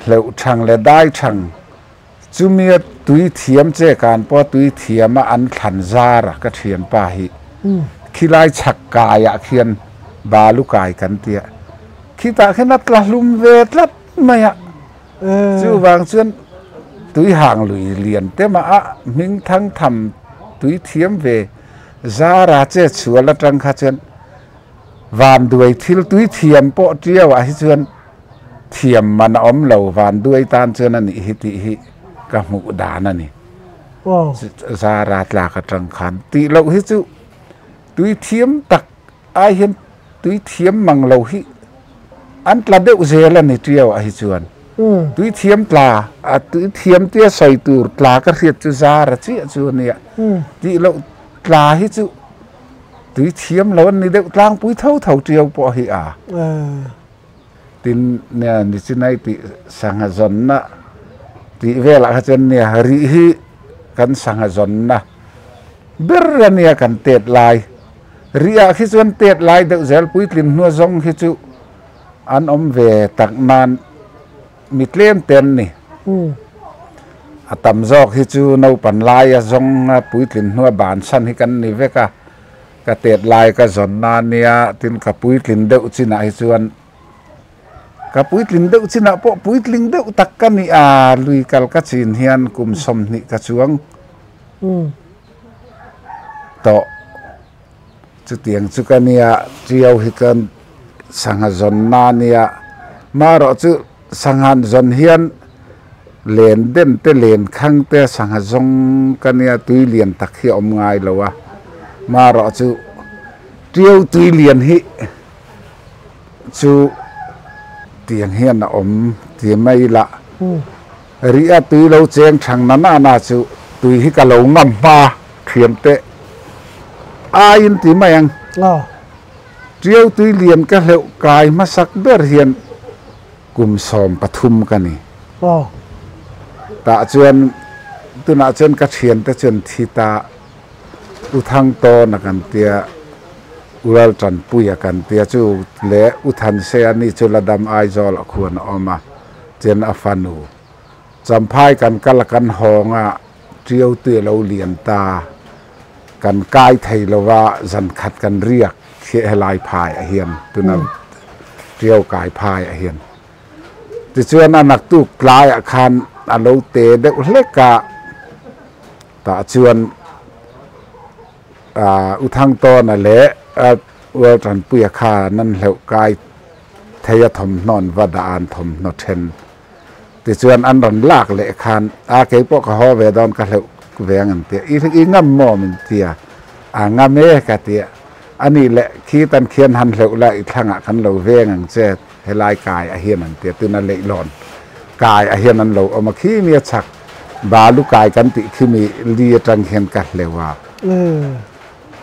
hleuh thang leh dai thang chumia tui thiam che kan pawh tui thiama an thlan zar a ka thianpa hi khilai chhak kaiah khian balu kai kan tia khitah khian a tla hlum ve tlat mai a chuvang chuan tui hang lui lian te mah a hming thang tham tui thiam ve zara che chhual atang kha chuan vanduai thil tui thiam pawh tiau ah hi chuan Thiam man a awm lo, van duai tan chuan a nih hi tih hi ka hmuh dan a ni. Zara tlak atang khan tih loh hi chu tui thiam tak ai hian tui thiam mang lo hi an tla deuh zel a ni tiau ah hi chuan. Tui thiam tla a tui thiam tia sawi tur tla ka hriat chu Zara chiah chu a nia. Tih loh tla hi chu tui thiam lo an ni deuh tlangpui tho tho tiau pawh hi a. Tin, nia Nichinai tih sangha zawnna tih velah kha chuan nia rih hi kan sangha zawnna ber a nia kan tet lai. Rihah khi chuan tet lai deuh zel puitlin hnua zawng hi chu an awm ve tak nan mi tlem te an ni. A tam zawk hi chu naupan laia zawnga puitlin hnua bansan hi kan ni vek a. Ka tet lai ka zawn na nia tin ka puitlin deuh chinah hi chuan ka puitlin deuh chinah pawh puitling deuh tak ka ni a, lui kal ka chin hian kum 20 ka chuang tawh. Chutiang chu ka nia Tiau hi ka sangha zawn na nia, marawh chu sangha zawn hian len den te len khang te sangha zawng ka nia tui lian tak hi a awm ngai lo a, marawh chu Tiau tui lian hi chu tiang hian a awm ti mai la, rih a tui lo cheng thang na na na chu tui hi ka lo ngam hma thiam teh aiin ti mai ang. Tiau tui lian ka hleuh kai hmasak ber hian. Kum 13 ka ni. Tah chuan tunah chuan ka thiante chuan thi ta U Thang Tawn a kan tia. Ural Tanpuia kan tia chu leh U Thansea ni chu la dam Aizawl ah khuan a awm a, chuan a fanu Champhai kan kal a kan hawng a, Ṭiau tui a lo lian ta, kan kai thei lo va, zan khat kan riak thiah helai phai ah hian tuna Ṭiau kai phai ah hian. Tichuan a naktuk tlai ah khan a lo te deuh hlek a, tah chuan U Thangtawna leh Ual Tanpuia khan an hleuh kai thei a thawmhnawn va dah an thawmhnaw then. Tichuan an rawn lak leh khan a kei pawh ka haw ve dawn ka hleuh ve ang an tia i i ngam maw min tia a ngam e ka tia a nih leh khi tan khian han hleuh la i thlangah kan lo veng ang che helai kai ah hian an tia tuna leihlawn kai ah hian an lo awm a khi mi a chhak balu kai kan tih khi mi li atang hian ka hleuh a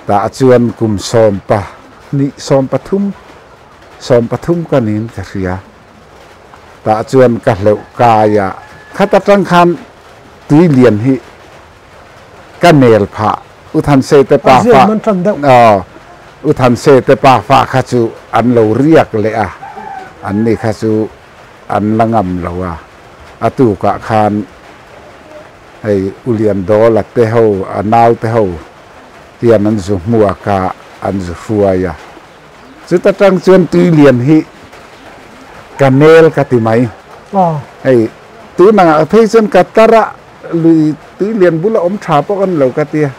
tah chuan kum sawmpa hnih sawmpathum sawmpathum ka niin ka hria. Tah chuan ka hleuh kai a, khat atang khan tui lian hi ka nel phah. U Thansei te pa fa aw U Thansei te pa fa kha chu an lo riak leh a, an ni kha chu an la ngam lo a. A tukah khan hei U Liandawla te ho a nau te ho hian an zu hmuak a, an zu hruai a. Chuta tang chuan tui lian hi ka nel ka ti mai. Hei tunangah phei chuan ka tar a lui tui lian bula awm tha pawh kan lo ka tia.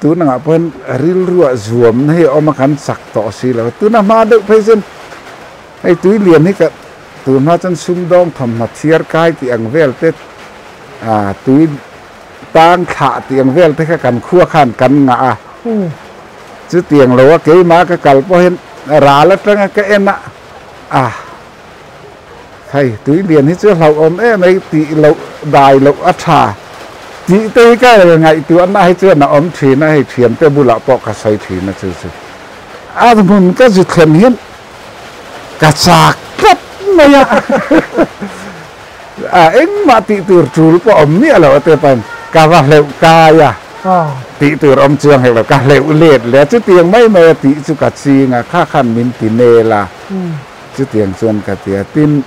Tunangah pawhin rilruah zuamna hi a awm a kan chak tawh si lo. Tuna hma deuh phei chuan hei tui lian hi ka tun hma chuan sumdawng thawmhnaw thiar kai tih ang vel te tui tang thlah tih ang vel te kha kan khua khan kan ngah a. Chutiang lo a keimah ka kal pawhin ral atanga ka en a, ah hei tui lian hi chu hlauhawm em mai tih loh dai loh a tha tih te hi ka ngaihtuahna hi chuan a awm thin a, hei thiante bulah pawh ka sawi thin a chu chu a hmun ka zu thlen hian ka chak tlat mai a, a engmah tih tur tul pawh awm miah lo a te pahin ka va hleuh kai a. Tih tur awm chuang hek lo, ka hleuh let leh a, chutiang mai mai a tih chu ka ching a, kha khan min ti nel a, chutiang chuan ka ti a. Tin,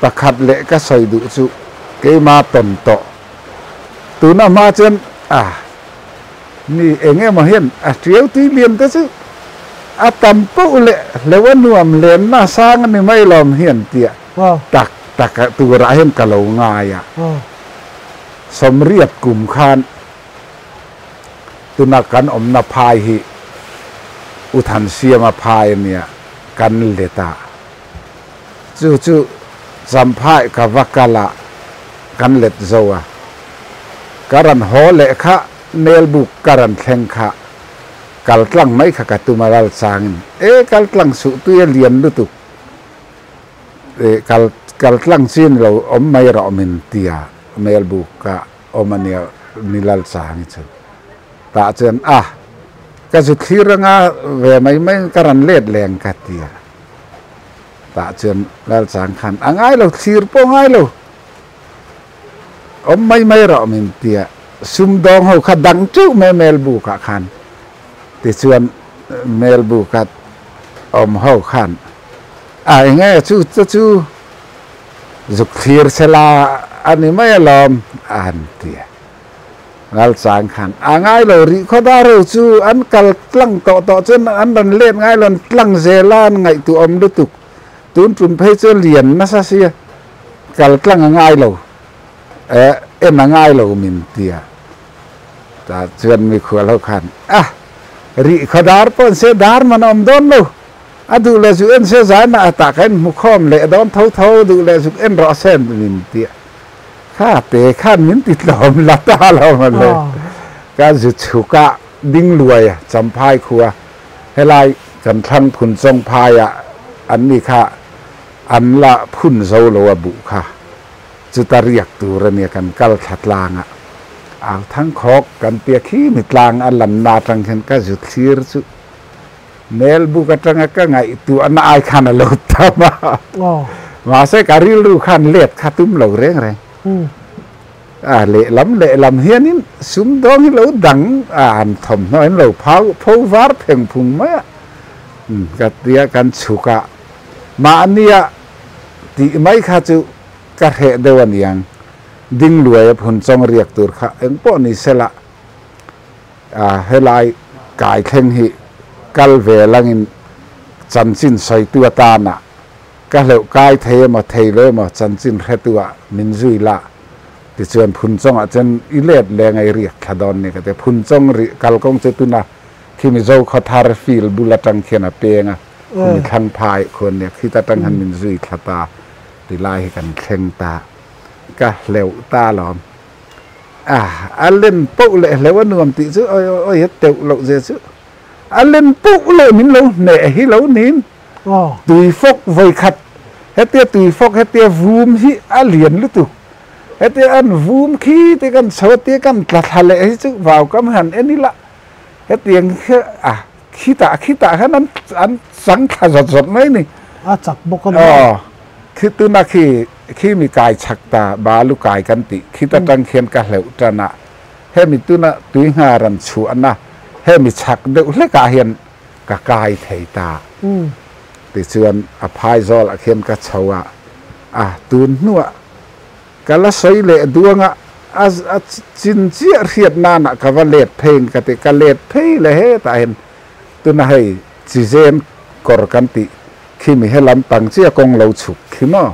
pakhat leh ka sawi duh chu keima tawn tawh, tuna hma chuan a mi eng emaw hian a tiau tui lian te chu a tam poh leh hleuh a nuam len na sang a ni mai lawm hian tia tak tak turah hian ka lo ngai a. Sawmriat kum khan tuna kan awmna phai hi U Thansiama phai a nia, kan let a. Chu chu Champhai ka va kal a, kan let zo a. Ka rawn haw leh kha Melbuk ka rawn thleng kha kal tlang mai kha ka tum a ral changin, E kal tlang suh tui a lian lutuk. Kal kal tlang chin lo awm mai rawh min tia Melbuk ka awm a nia Nilal Chang hi chu tah chuan a ka zu thlir anga ve mai mai ka rawn let leng ka tia tah chuan Lal Chang khan a ngai lo thlir pawh ngai lo awm mai mai rawh min tia sumdawng ho kha dang teuh mai Melbuk ah khan tichuan Melbuk a awm ho khan A enge chu chu chu zuk thlir sela a ni mai alawm a han ti a. Ralchang khan a ngai lo rih khaw dar ho chu an kal tlang tawh tawh chuan an rawn let ngai lo an tlang zel a an ngaihtuah awm lutuk tun tum phei chu lian nasa sia kal tlang a ngai lo eh en a ngai lo min ti a. Tah chuan mikhual ho khan a rih khaw dar pawh an se dar man a awm dawn lo. A duh leh zuk en se zai mah tah kha in hmu khawm leh dawn tho tho duh leh zuk en rawh se min ti a, kha te khan min ti tlawm la ta lo maw le. Ka zu chhuk a ding luai a Champhai khua helai kan thlang phun chawng phai ah an ni kha an la phun zo lo a buh kha chuta riak tur a nia kan kal thla tlang a au thang khawk kan tia khi mi tlang a lanna atang hian ka zu thlir chu Melbuk atanga ka ngaihtuahna ai khan a lo tam a, mahse ka rilru khan let kha tum lo reng reng. A lehlam lehlam hianin sumdawng hi lo dang a, an thawmhnaw an lo phau pho var pheng phung mai a. Ka tia kan chhuk a, mahnia tih mai kha chu ka hreh deuh a niang. Ding luai a phun chawng riak tur kha eng pawh ni sela a, helai kai thleng hi kal ve langin chanchin sawitu atana Ka hleuh kai thei emaw thei lo emaw chanchin hretu ah min zui la tichuan Phunchawng ah chuan i let leng a i riak thla dawn ni ka ti a. Phunchawng rih kalkawng chu tuna khi Mizo khawthar field bul atang khian a peng a, khumi thlang phai khuan nia khit atang khan min zui thla ta ti lai hi kan thleng ta. Ka hleuh ta alawm. A a len poh leh hleuh a nuam tih chu oi oi a teuh loh zia chu a len poh leh min lo hneh hi lo nin. Tui fawk vawi khat, hetia tui fawk hetia vum hi a lian lutuk. Hetia an vum khi te kan chho a tia kan tla thla leh hi chu vau kam han en ila hetiang hi a khitah khitah khan an an chang thla zawt zawt mai ni. A chak bawk a ni. Aw khi tuna khi khi mi kai chak ta balu kai kan tih khit atang khian ka hleuh tan a hemi tuna tui nghar an chhuahna hemi chak deuh hlekah hian ka kai thei ta. Tichuan a phai zawlah khian ka chho a, a tun hnuah ka la sawi leh duang a, a a chin chiah hriat nanah ka va let phei ka ti, ka let phei leh hetah hian tuna hei chizem kawr kan tih khimi he lampang chiah kawng lo chhuk khi maw,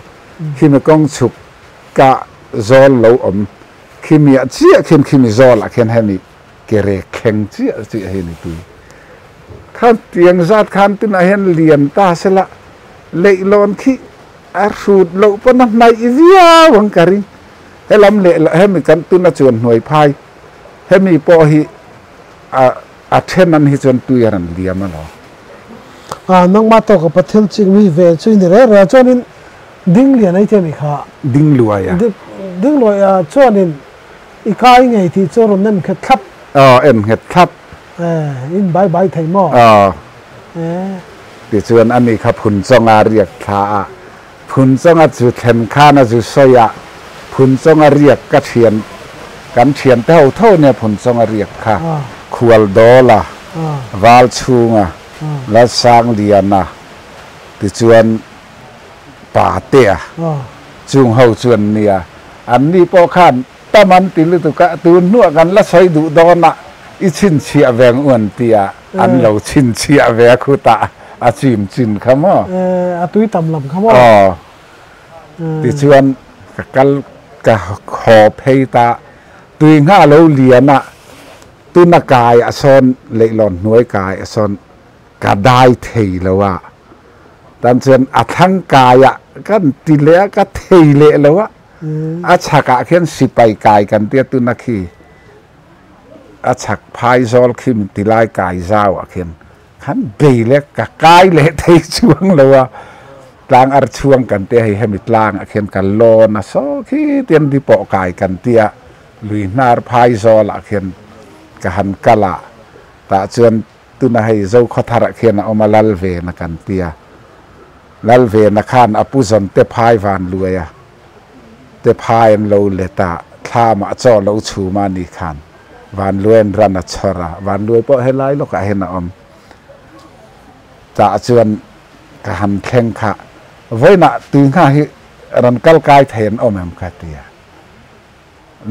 khimi kawng chhuk ka zawl lo awm khimiah chiah khian khimi zawlah khian hemi ke rek thleng chiah chiah hi ni tui. Khan tiang zat khan tunah hian lian ta sela leihlawn khi a hrut loh pawn a hnaih viau ang ka ring. Helam leh hemi kan tuna chuan hnuai phai hemi pawh hi a a then an hi chuan tui a rawn liam alawm. A nangmah tawka Pathil ching mi ve chu i ni reng reng a chuanin ding lian ei te mi kha. Ding luai a. Ding luai a chuanin I kai ngei tih chu rawn en nghet thlap. Aw, en nghet thlap. Eh, in bai bai thei maw? Aw. Eh. Tichuan ani kha Phunchawnga riak thla a, Phunchawnga chu thlen khan a zu sawi a, Phunchawnga riak ka thian, kan thian te ho tho nia Phunchawnga riak kha, Khualdawla, Valchhunga, Lalsangliana, tichuan Patea, chung ho chuan nia, anni pawh khan tam an ti lutuk a, tun hnuah kan la sawi duh dawn a, i chhinchhiah ve ang u an ti a, an lo chhinchhiah ve a khutah a chim chin kha maw? A tui tam lam kha maw? Aw, tichuan ka kal ka haw phei ta, tui ngha lo lian a, tuna kai a sawn leihlawn hnuai kai a sawn ka dai thei lo a, tan chuan a thlang kai ah kan ti leh a, ka thei leh lo a, a chhak ah khian sipai kai kan tia tuna khi a chhak phai zawl khi min ti lai kai zau ah khian khan bei leh ka kai leh thei chuang lo a, tlang ar chhuang kan tia hei hemi tlang ah khian ka lawn a saw khi tian di pawh kai kan tia lui hnar phai zawl ah khian ka han kal a, tah chuan Tuna hei Zokhawtharah khian a awm a, Lalvena kan ti a. Lalvena khan a pu zawn te phai van luai a, te phai an lo let a, thlamah chaw lo chhum a ni khan van luai an ran a chhawr a, van luai pawh helai lawkah hian a awm. Tah chuan ka han thleng kha, vawiinah tuingha hi rawn kal kai thei an awm em ka ti a.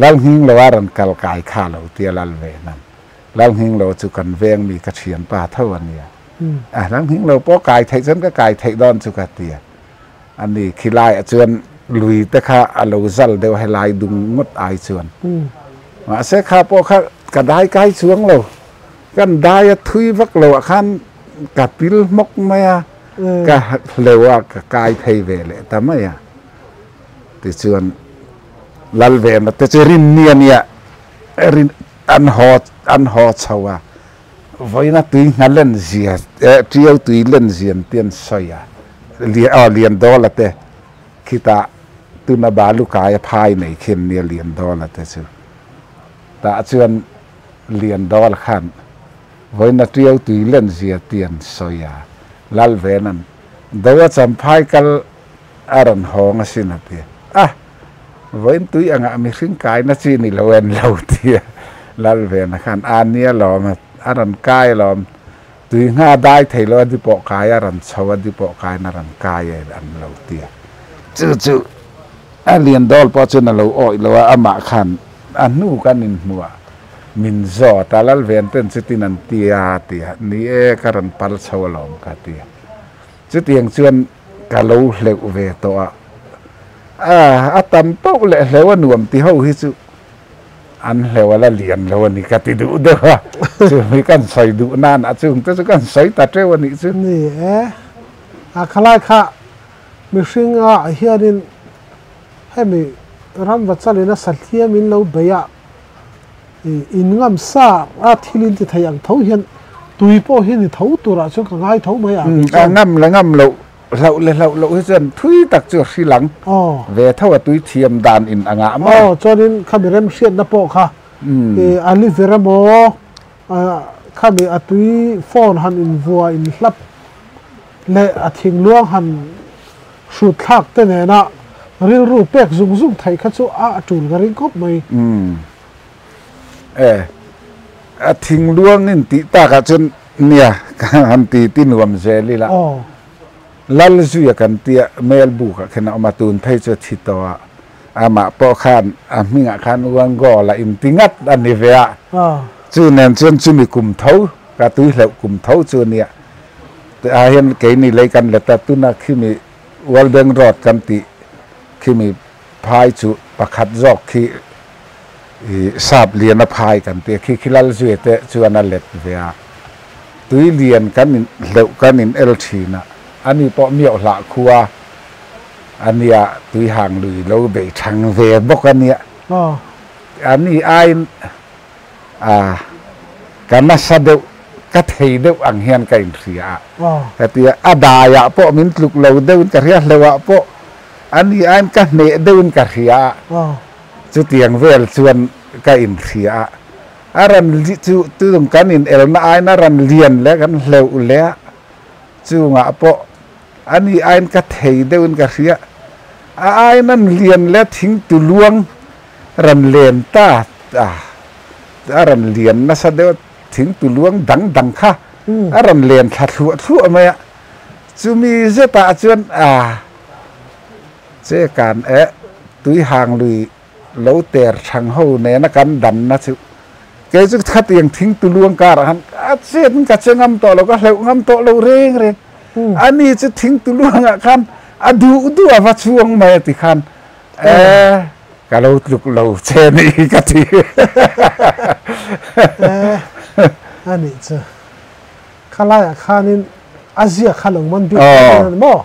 Lalnghing lo a rawn kal kai kha lo tia Lalvena'n. Lalnghing lo chu kan veng mi ka thianpa tho a nia. A Lalnghing lo pawh kai theih chuan ka kai theih dawn chu ka ti a. A ni khilaiah chuan lui te kha a lo zal deuh helai dung ngawt ai chuan. Mahse kha pawh kha ka dai kai chuang lo. Kan dai a thui vak lo ah khan ka pil hmawk mai a, ka hleuh a ka kai phei ve leh ta mai a. Tichuan Lalvena te chu rinni a nia, rin an haw an haw chho a, vawiina tui ngha len zia eh tiau tui len zian te an sawi a, aw Liandawla te khitah tuna balu kai a phai nei khi an nia Liandawla te chu. Tah chuan Liandawla khan vawiina tiau tui len zia te an sawi a, Lalvena'n do a champhai kal a rawn hawng asin a ti a. Vawiin tui angah mihring kaina chi ni lo en lo tia Lalvena khan a nia lawm a, a rawn kai lawm. Tui ngha dai thei lo a di pawh kai a rawn chho a di pawh kaiin a rawn kai e an lo tia. Chu chu a lian dawl pawh chuan a lo awih lo a, amah khan a hnu kan inhmuh ah min zawt a, Lalven ten chutin an tia a ti a, ni e ka rawn pal chho alawm ka ti a. Chutiang chuan ka lo hleuh ve tawh a, a tam pauh leh hleuh a nuam ti ho hi chu an hleuh a la lian lo a ni ka ti duh deuh a, chumi kan sawi duh nan a chung te chu kan sawi ta teuh a nih chu. Ni e, a khalai kha mihring ah hianin hemi ram vachalin a sahliam in lo bei a, In ngam sa a thil in ti thei ang tho hian tui pawh hi ni tho turah chuan ka ngai tho mai a. A ngam la ngam loh, hlauh leh hlauh loh hi chuan thui tak chu a hrilh ang. Ve tho a tui thiam dan in a ngah maw? Aw, chuanin khami remhriatna pawh kha a li ver emaw, khami a tui phone han invua inhlap leh a thingluang han Hrut thlak te nena rilru pek zung zung theih kha chu a tul ka ring khawp mai. Umm. E. A thingluang in tih takah chuan nia ka han ti ti nuam zel ila. Aw. Lal zuia kan tia Melbuk ah khin a awm a, tun phei chu a thi tawh a. Amah pawh khan a hmingah khan Uangola in ti ngat a ni ve a. Aw. Chu nen chuan chumi kum tho, ka tui hleuh kum tho chu nia. Ah hian keini lei kan let a, tuna khimi World Bank Road kan tih khimi phai chu pakhat zawk khi ih sap lian a phai kan tih a, khi khi lal zui te chuan a let ve a. Tui lian kan in hleuh kan in el thin a, ani pawh miauh hlah khua a nia, tui hang lui lo bei thang ve bawk a nia. Ani aiin A, ka nasa deuh, ka thei deuh ang hian ka inhria a. Ka ti a, a daiah pawh min tluk lo deuhin ka hria, hleuhah pawh a ni aiin ka hneh deuhin ka hria a. Chutiang vel chuan ka inhria a. A ran chu tung kan inelna aiin a ran lian leh kan hleuh leh a, chungah pawh a ni aiin ka thei deuhin ka hria. A aiin an lian leh thing tuluang Ran len ta a, a ran lian nasa deuh a, thing tu luang dang dang kha a ran len thla thluah thluah mai a, chumi zetah chuan a che kan eh tui hang lui lo ter thang ho nena kan danna chu kei chu khatiang thing tu luang karah khan a chet in ka che ngam tawh lo, ka hleuh ngam tawh lo reng reng, ani chu thing tu luangah khan a duh duh a va chhuang mai a ti khan Eh, ka lo tluk lo che ni ka ti. Eh, ani chu. Khalaiah khanin a ziak kha lo man bik oh. Maw?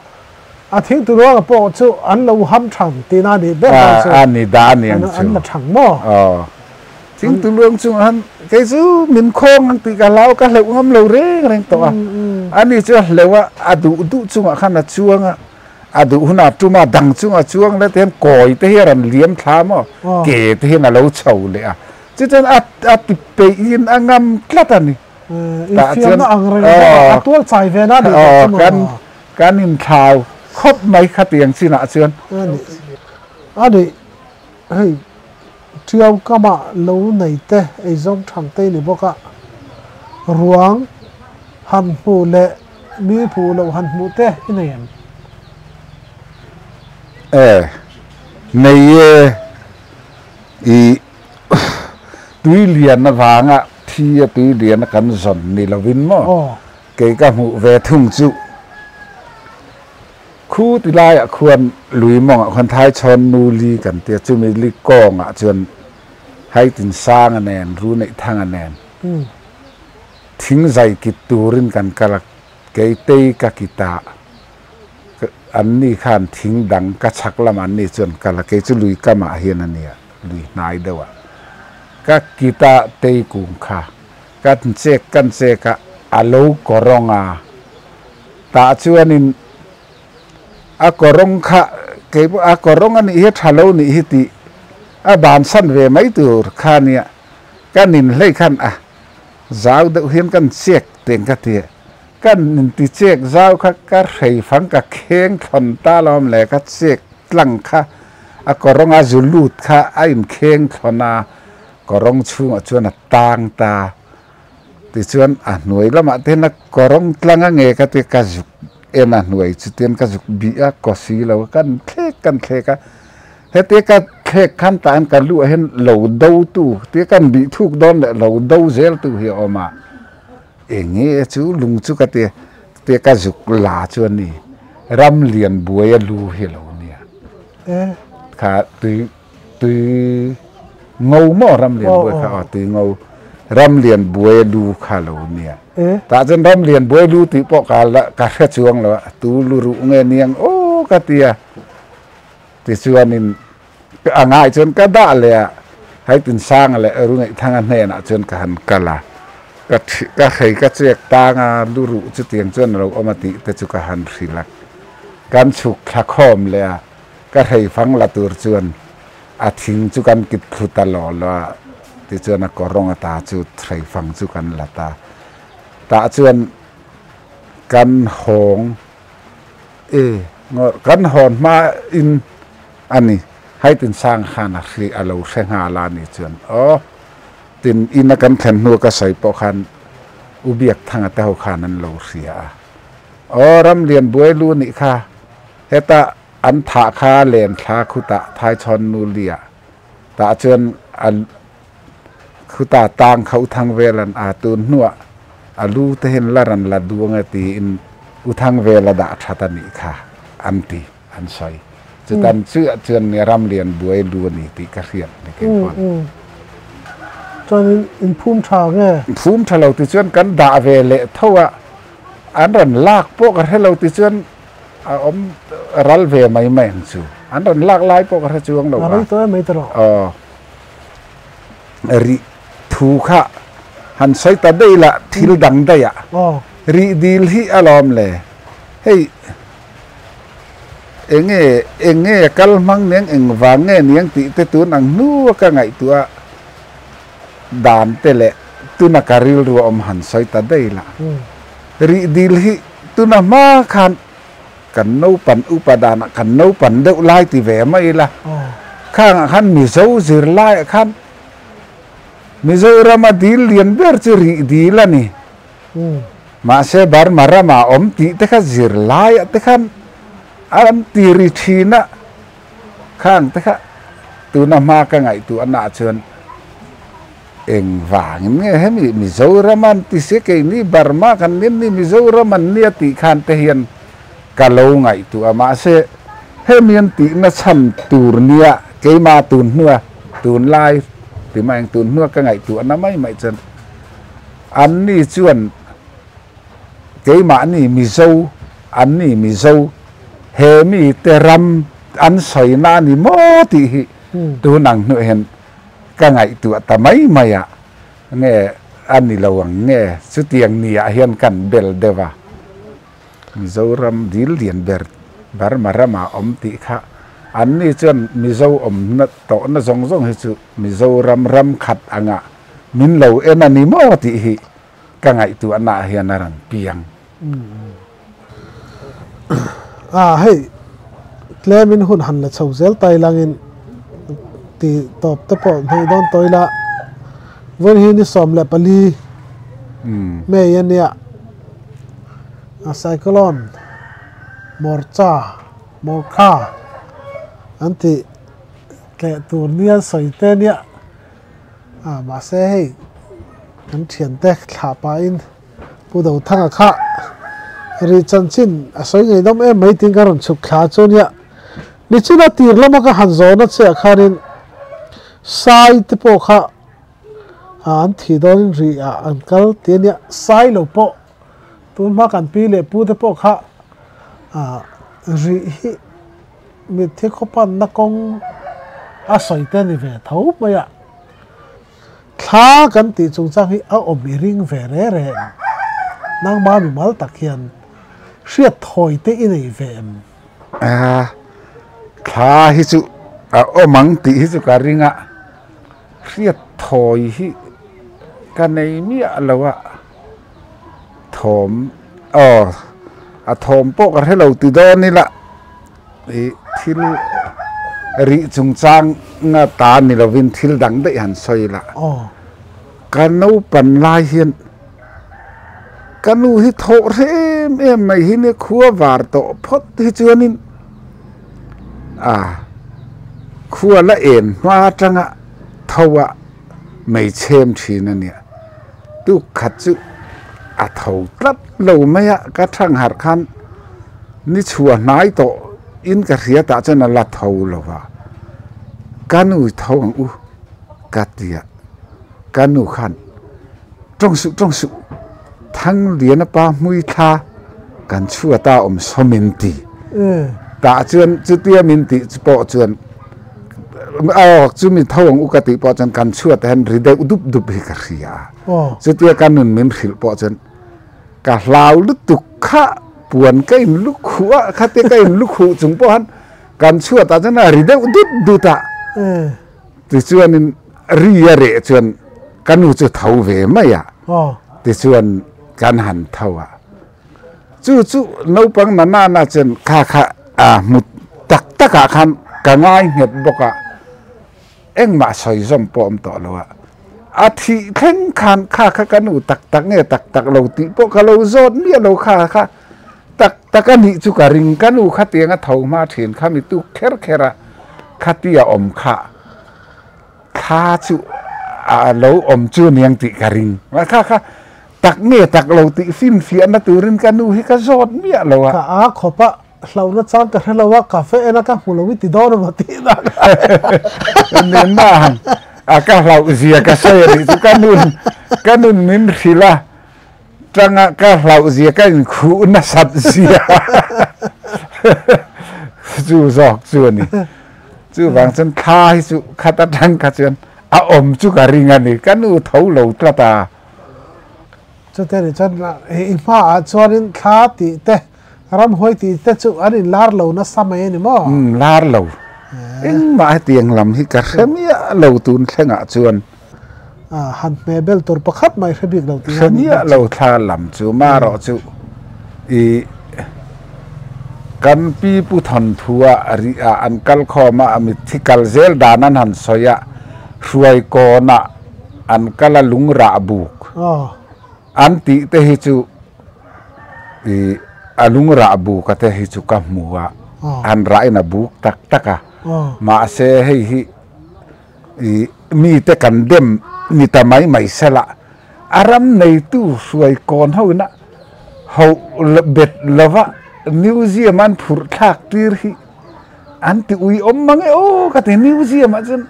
A thing tu ruang pawh chu an lo ham thang tina ni ber dan chu. A ni da ni ang chu. An la thang maw? Oh. Thing tu luang chung han kei chu min khawng ang ti ka hlau ka hleuh ngam lo reng reng tawh a. Ani chu a hleuh a, a duh duh chungah khan a chuang a. A duh hunah tuma dang chunga chuang leh te hian kawi te hi a rawn liam thla maw? Ke te hian a lo chho leh a. Chuchuan a a ti peih in a ngam tlat a ni. Tah chuan a tual chai ve na ni aw kan kan inthlau khawp mai khatiang chinah chuan. A nih hei Tiau kama lo nei te eizawng thang te ni bawk a, ruang han hmuh leh mi hmuh loh han hmuh te i nei em? E, nei e, i tui lian avanga thi a tui lian a kan zawn ni lovin maw? Kei ka hmuh ve thung chu. Khu ti laiah khuan lui mawngah khuan Thaichhawn nu li kan ti a, chumi li kawngah chuan Haitin Sanga nen, Runeih Thanga nen thing zai kit turin kan kal a, kei tei ka kit a, anni khan thing dang ka chhak lamah anni chuan kal a, kei chu lui kamah hian a nia, lui hnai deuhah ka kit a tei kung kha kan chek kan chek a, a lo kawrawng a. Tah chuanin a kawrawng kha kei pawh a kawrawng a nih hi a tha lo nih hi tih a bansan ve mai tur kha nia ka nin hlei khan a zau deuh hian kan chek teng ka ti a, kan inti chek zau kha ka hrei fang ka kheng thlawn ta lo awm le ka chek tlang kha A kawrawnga zu lut kha a inkheng thlawn a, kawrawng chhungah chuan a tang ta. Tichuan a hnuai lamah te hian a kawrawng tlang a nge ka ti ka zuk en a hnuai chutian ka zuk bih a kaw si lo a kan thlek kan thlek a. Hetia ka thlek khan tah hian ka luah hian lo do tu tia kan bih thuk dawn leh lo do zel tu hi a awm a. Eng nge chu lung chu ka ti tia ka zuk la chu a ni. Ram lian buai a lu hi a lo nia. Kha tui tui ngo maw ram lian buai kha aw tui ngo ram lian buai a lu kha a lo nia. Tah chuan ram lian buai lu tih pawh ka la ka hre chuang lo a tu lu ruh nge niang aw ka ti a. Tichuanin a ngai chuan ka dah leh a, Haitinsanga leh Rungaihthanga hnenah chuan ka han kal a, ka ka hrei ka chek tang a, lu ruh chutiang chuan a lo awm a tih te chu ka han hrilh a. Kan chhuk thla khawm leh a, ka hrei fang la tur chuan a thing chu kan kit thlu ta law law a, tichuan a kawrawng ata chu hrei fang chu kan la ta. Tah chuan kan hawng. E, ngawr kan hawn hma in a ni, Haitin sang khan a hri a lo hre nghal a ni chuan aw, tin in a kan thlen hnu ka sawi pawh khan U Biakthanga te ho khan an lo hria a, aw Ramlian buai lu nih kha heta an thah kha len thla khutah Thaichhawn nu lia tah chuan a Khuta tang kha U Thangvela'n aa tun hnuah a lu te hian la ran la duang e tiin U Thangvela dah that a nih kha an ti, an sawi. Chutan chiah chuan nia Ramlian buai lu a ni tih ka hriat ni kei pawn. Chuanin in phum tha nge? Phum tha lo ti chuan kan dah ve leh tho a, an rawn lak pawh ka hre lo ti chuan a awm ral ve mai mai ang chu. An rawn lak lai pawh ka hre chuang lo a. A rei tawh em mai tawh. Aw. Rih thu kha han sawi ta daih la thil dang daih ah rih dil hi a lawm le hei eng nge eng nge a kal hmang niang eng vang nge niang tih te tun ang hnu a ka ngaihtuah dan te leh tuna ka rilru a awm han sawi ta daih la rih dil hi tuna hma khan Kan naupan upa danah kan naupan deuh lai ti ve mai ila, khangah khan Mizo zirlaiah khan Mizorama dil lian ber chu rih dil a ni. Mahse Burma ramah awm tih te kha zirlaiah te khan an ti ri thin a, khang te kha tuna hma ka ngaihtuahnaah chuan Engvangin nge hemi Mizoram an ti se keini Burma kan nia ni Mizoram an nia tih khan te hian ka lo ngaihtuah a mahse hemi an tihna chhan tur nia keimah tun hnua tunlai ti mai ang tun hnua ka ngaihtuahna mai mai chuan an ni chuan keimahni Mizo an ni Mizo he mi te ram an sawina a ni maw tih hi tun ang hnuah hian Ka ngaihtuah ta mai mai a, nge a ni lo ang nge chutiang ni ah hian kan bel deuh a, Mizoram dil lian ber Burma ramah awm tih kha an ni chuan Mizo awmna tawhna zawng zawng hi chu Mizoram ram khat angah min lo en a ni maw tih hi ka ngaihtuahna ah hian a rawn piang. A hei tlemin hun han la chho zel tai langin ti tawp te pawh hnaih dawn tawh ila vawiin hi ni 14 May a nia a cyclone Morcha Morkha an tih tleh tur nia sawi te nia a mahse hei kan thiante thlah pahin. Pu Dothanga kha rih chanchin a sawi ngeihdawm em mai tiin ka rawn chhuk thla chu nia. Nichina tir lama ka han zawhna che ah khanin Sai te pawh kha an thih dawnin rih ah an kal ti a nia. Sai lo pawh tun hma kan pi leh pu te pawh kha rih hi mitthi khawpanna kawng a sawi te a ni ve tho mai a. Thla kan tih chungchang hi a awm i ring ve re re em? Nangma mimal tak hian hriat thawi te i nei ve em? A, thla hi chu a awm ang tih hi chu ka ring a, hriat thawi hi ka nei miah lo a, thawm aw a thawm pawh ka hre lo ti dawn ila ih thil. Rih chungchang nga ta ni lovin thil dang daih han sawi la. Ka naupan lai hian ka nu hi thawh hrem em mai hi nia khua var tawh phawt hi chuanin a khua la en hma atanga tho a mei chhem thin a nia. Tuk khat chu a tho tlat lo mai a, ka thang harh khan ni chhuah hnai tawh in ka hria tah chuan a la tho lo va, ka nu tho ang u ka ti a, ka nu khan tawng suh tawng suh Thangliana pa hmui thla kan chhuat a awm saw min ti tah chuan chutia min tih pawh chuan aw chumi tho ang u ka tih pawh chuan kan chhuat ah hian ri deuh dup dup hi ka hria a chutia ka nun min hrilh pawh chuan ka hlau lutuk kha puan ka in lukhuh a khatia ka in lukhuh chung pawh khan kan chhuat ah chuan a ri deuh dut dut a tichuanin ri a reh chuan ka nu chu tho ve mai a tichuan kan han tho a. Chu chu naupang na na na chuan kha kha a hmu tak tak ah khan ka ngai nghet bawk a, engmah sawi zawm pawh awm tawh lo a, a thih thleng khan kha kha ka nu tak tak nge tak tak lo tih pawh ka lo zawt miah lo kha kha tak tak a nih chu ka ring ka nu khatiang a tho hma thin kha mi tuk kher kher a khatia awm kha thla chu a lo awm chu aniang tih ka ring kha kha Tak nge tak lo tih finfiahna turin ka nu hi ka zawt miah lo a. Ka a khawp a, hlauhna chang ka hre lo a, cafe en a ka hmu lo i ti dawn emaw tih na ka hre. Nena a ka hlauh zia ka sawi a nih chu ka nun ka nun min hrilh a tanga ka hlauh zia ka inkhuh nasat zia chu zawk chu a ni. Chuvang chuan thla hi chu khat atang kha chuan a awm chu ka ring a ni, ka nu tho lo tlat a. Chute nih chuan i hmaah chuanin thla tih te, ramhuai tih te chu an inlar lo nasa mai a ni maw? Umm, lar lo. Engmah hetiang lam hi ka hre miah lo tun thlengah chuan. Han hmeh bel tur pakhat mai hre bik lo tih Hre miah lo thla lam chu marawh chu i kan pi pu thawnthua rih ah an kal khawm a, mitthi kal zel dan an han sawi a, hruai kawnah an kal a lung rah buk an tih te hi chu ih a lung rah buk a te hi chu ka hmu a an rah in a buk tak tak a mahse hei hi ih mi te kan dem ni ta mai mai sela a ram neitu hruai kawn ho ina hoh bet lova museum an phurh thlak tir hi an ti ui awm mang e aw ka ti museum ah chuan.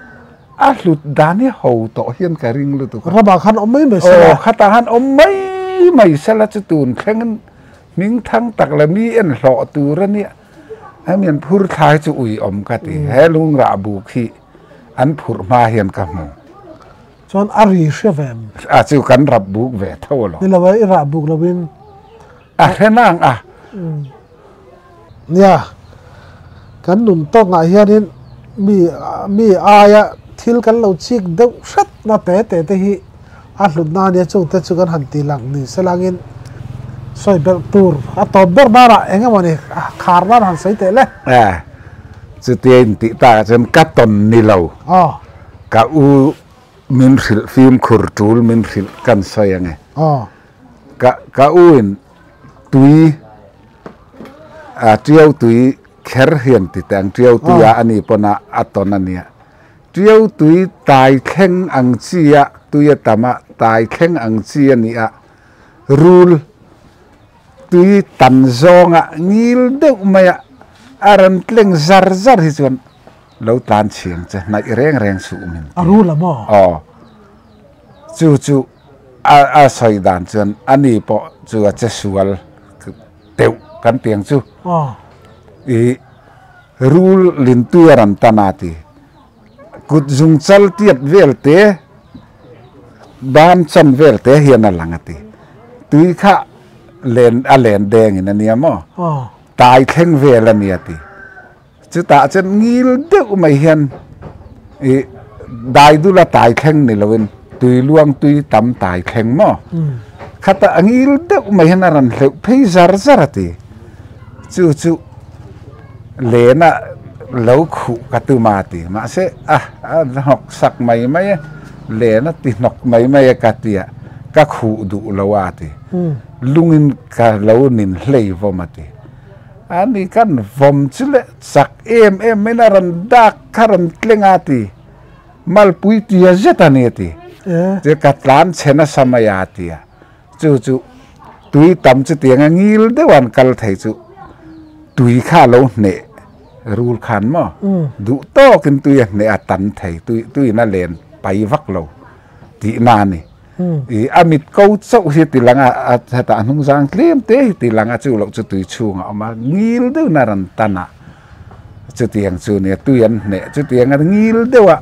A hlut dan hi ho tawh hian ka ring lutuk a. Ramah khan awm mai mai sela. Aw, khatah khan awm mai mai sela chu tun thlengin hming thang tak leh mi en hlawh tur a nia. Hemi an phur thla hi chu ui awm ka ti. He lungrah buk hi an phurh hma hian ka hmu. Chuan a ri hria ve em? A chu kan rap buk ve tho alawm. Ni lo e, i rah buk lovin. A hre nang a. Nia, kan nun tawngah hianin mi mi aia thil kan lo chik deuh hret na te te te hi a hlutna a nia, chungte chu kan han ti lang ni se langin sawi belh tur a tawp ber danah eng emaw ni khar nan han sawi teh le. A, chutia intih takah chuan ka tawn ni lo, ka u min hrilh fimkhur tul min hrilh kan sawi ang e. Ka ka u in tui a tiau tui kher hian ti teh ang tiau tui a ani pawn a a tawn a nia tiau tui tai thleng ang chi a tui a tam a tai thleng ang chi a ni a rul tui tan zawng a ngil deuh mai a a rawn tleng zar zar hi chuan lo tlan chhiang che hnaih reng reng suh min ti a rul a maw aw chu chu. A sawi dan chuan a ni pawh chu a che sual deuh kan ti ang chu. I rul lintui a rawn tan a ti. Kut zung chal tiat vel te, ban chan vel te hian a lang a ti. Tui kha len a len deng in a nia maw? Tai thleng vel a nia ti. Chutah chuan ngil deuh mai hian ih dai dula tai thleng ni loin tui luang tui tam tai thleng maw? Khatah a ngil deuh mai hian a rawn hleuh phei zar zar a ti. Chu chu lena Lo khuh ka tum a ti. Mahse, a, a hnawk sak mai mai e, len a ti hnawk mai mai e ka ti a, ka khuh duh lo a ti. Lungin ka lo nin hlei vawm a ti. A ni kan vawm chu le chak em em maiin a rawn dak kha rawn tleng a ti. Malpui tia zet a ni a ti. Chu ka tlan chhe nasa mai a ti a. Chu chu tui tam chutiang a ngil deuh an kal thei chu tui kha a lo hneh rul khan maw duh tawkin tui a hneh a tan thei tui tuiin a len pai vak lo tihna a ni. Ih a mit ko chauh hi ti lang a a hetah a hnung zang tlem te hi ti lang a chu loh chu tui chhungah a awm a ngil deuhin a rawn tan a chutiang chu nia tui an hneh chutiang a ngil deuh a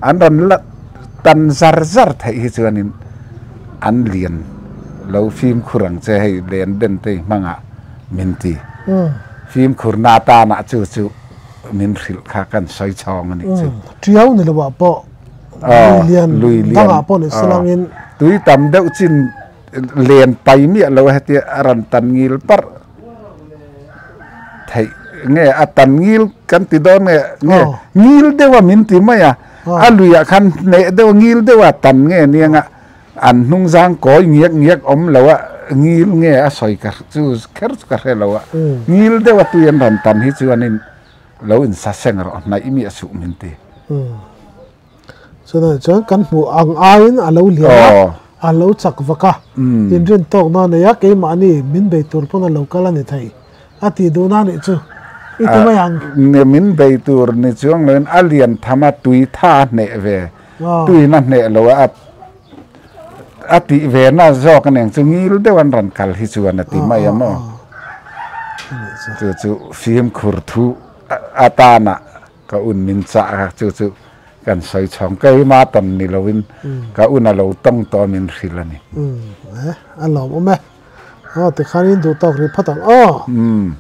an rawn la tan zar zar theih hi chuanin an lian lo fimkhur ang che hei len den te hi hmangah min ti fimkhur na atana chu chu min hrilh kha kan sawi chhawng a nih chu. Tiau ni lovah pawh lui lian dangah pawh ni silangin. Tui tam deuh chin len pai miah lo hetia a rawn tan ngil parh. Theih nge a tan ngil kan ti dawn nge nge ngil deuh a min ti mai a a luiah khan hneh deuh a ngil deuh a tan nge nia nga an hnung zang kawi ngiak ngiak awm lo a ngil nge a sawi ka chu kher chu ka hre lo a ngil deuh a tui an rawn tan hi chuanin lo insaseng rawh hnaih miah suh min ti. Chutah chuan kan hmuh ang aiin a lo lian a, a lo chak vak a, inrin tawkna a nei a, keimahni min bei tur pawn a lo kal a ni thei a tih duhna a nih chu i ti mai ang. Min bei tur ni chuang loin a lian tham a, tui tha a hneh ve, tuin a hneh lo a, a tih ve na zawk a nen chu ngil deuh an rawn kal hi chuan a ti mai a maw? Chu chu fimkhur thu atana Ka un min chah a, chu chu kan sawi chhawng. Keima tawn ni loin ka un a lo tawng tawh a min hrilh a ni. Umm, a lawmawm e. Aw, tikhanin duh tawk rih phawt ang aw. Umm.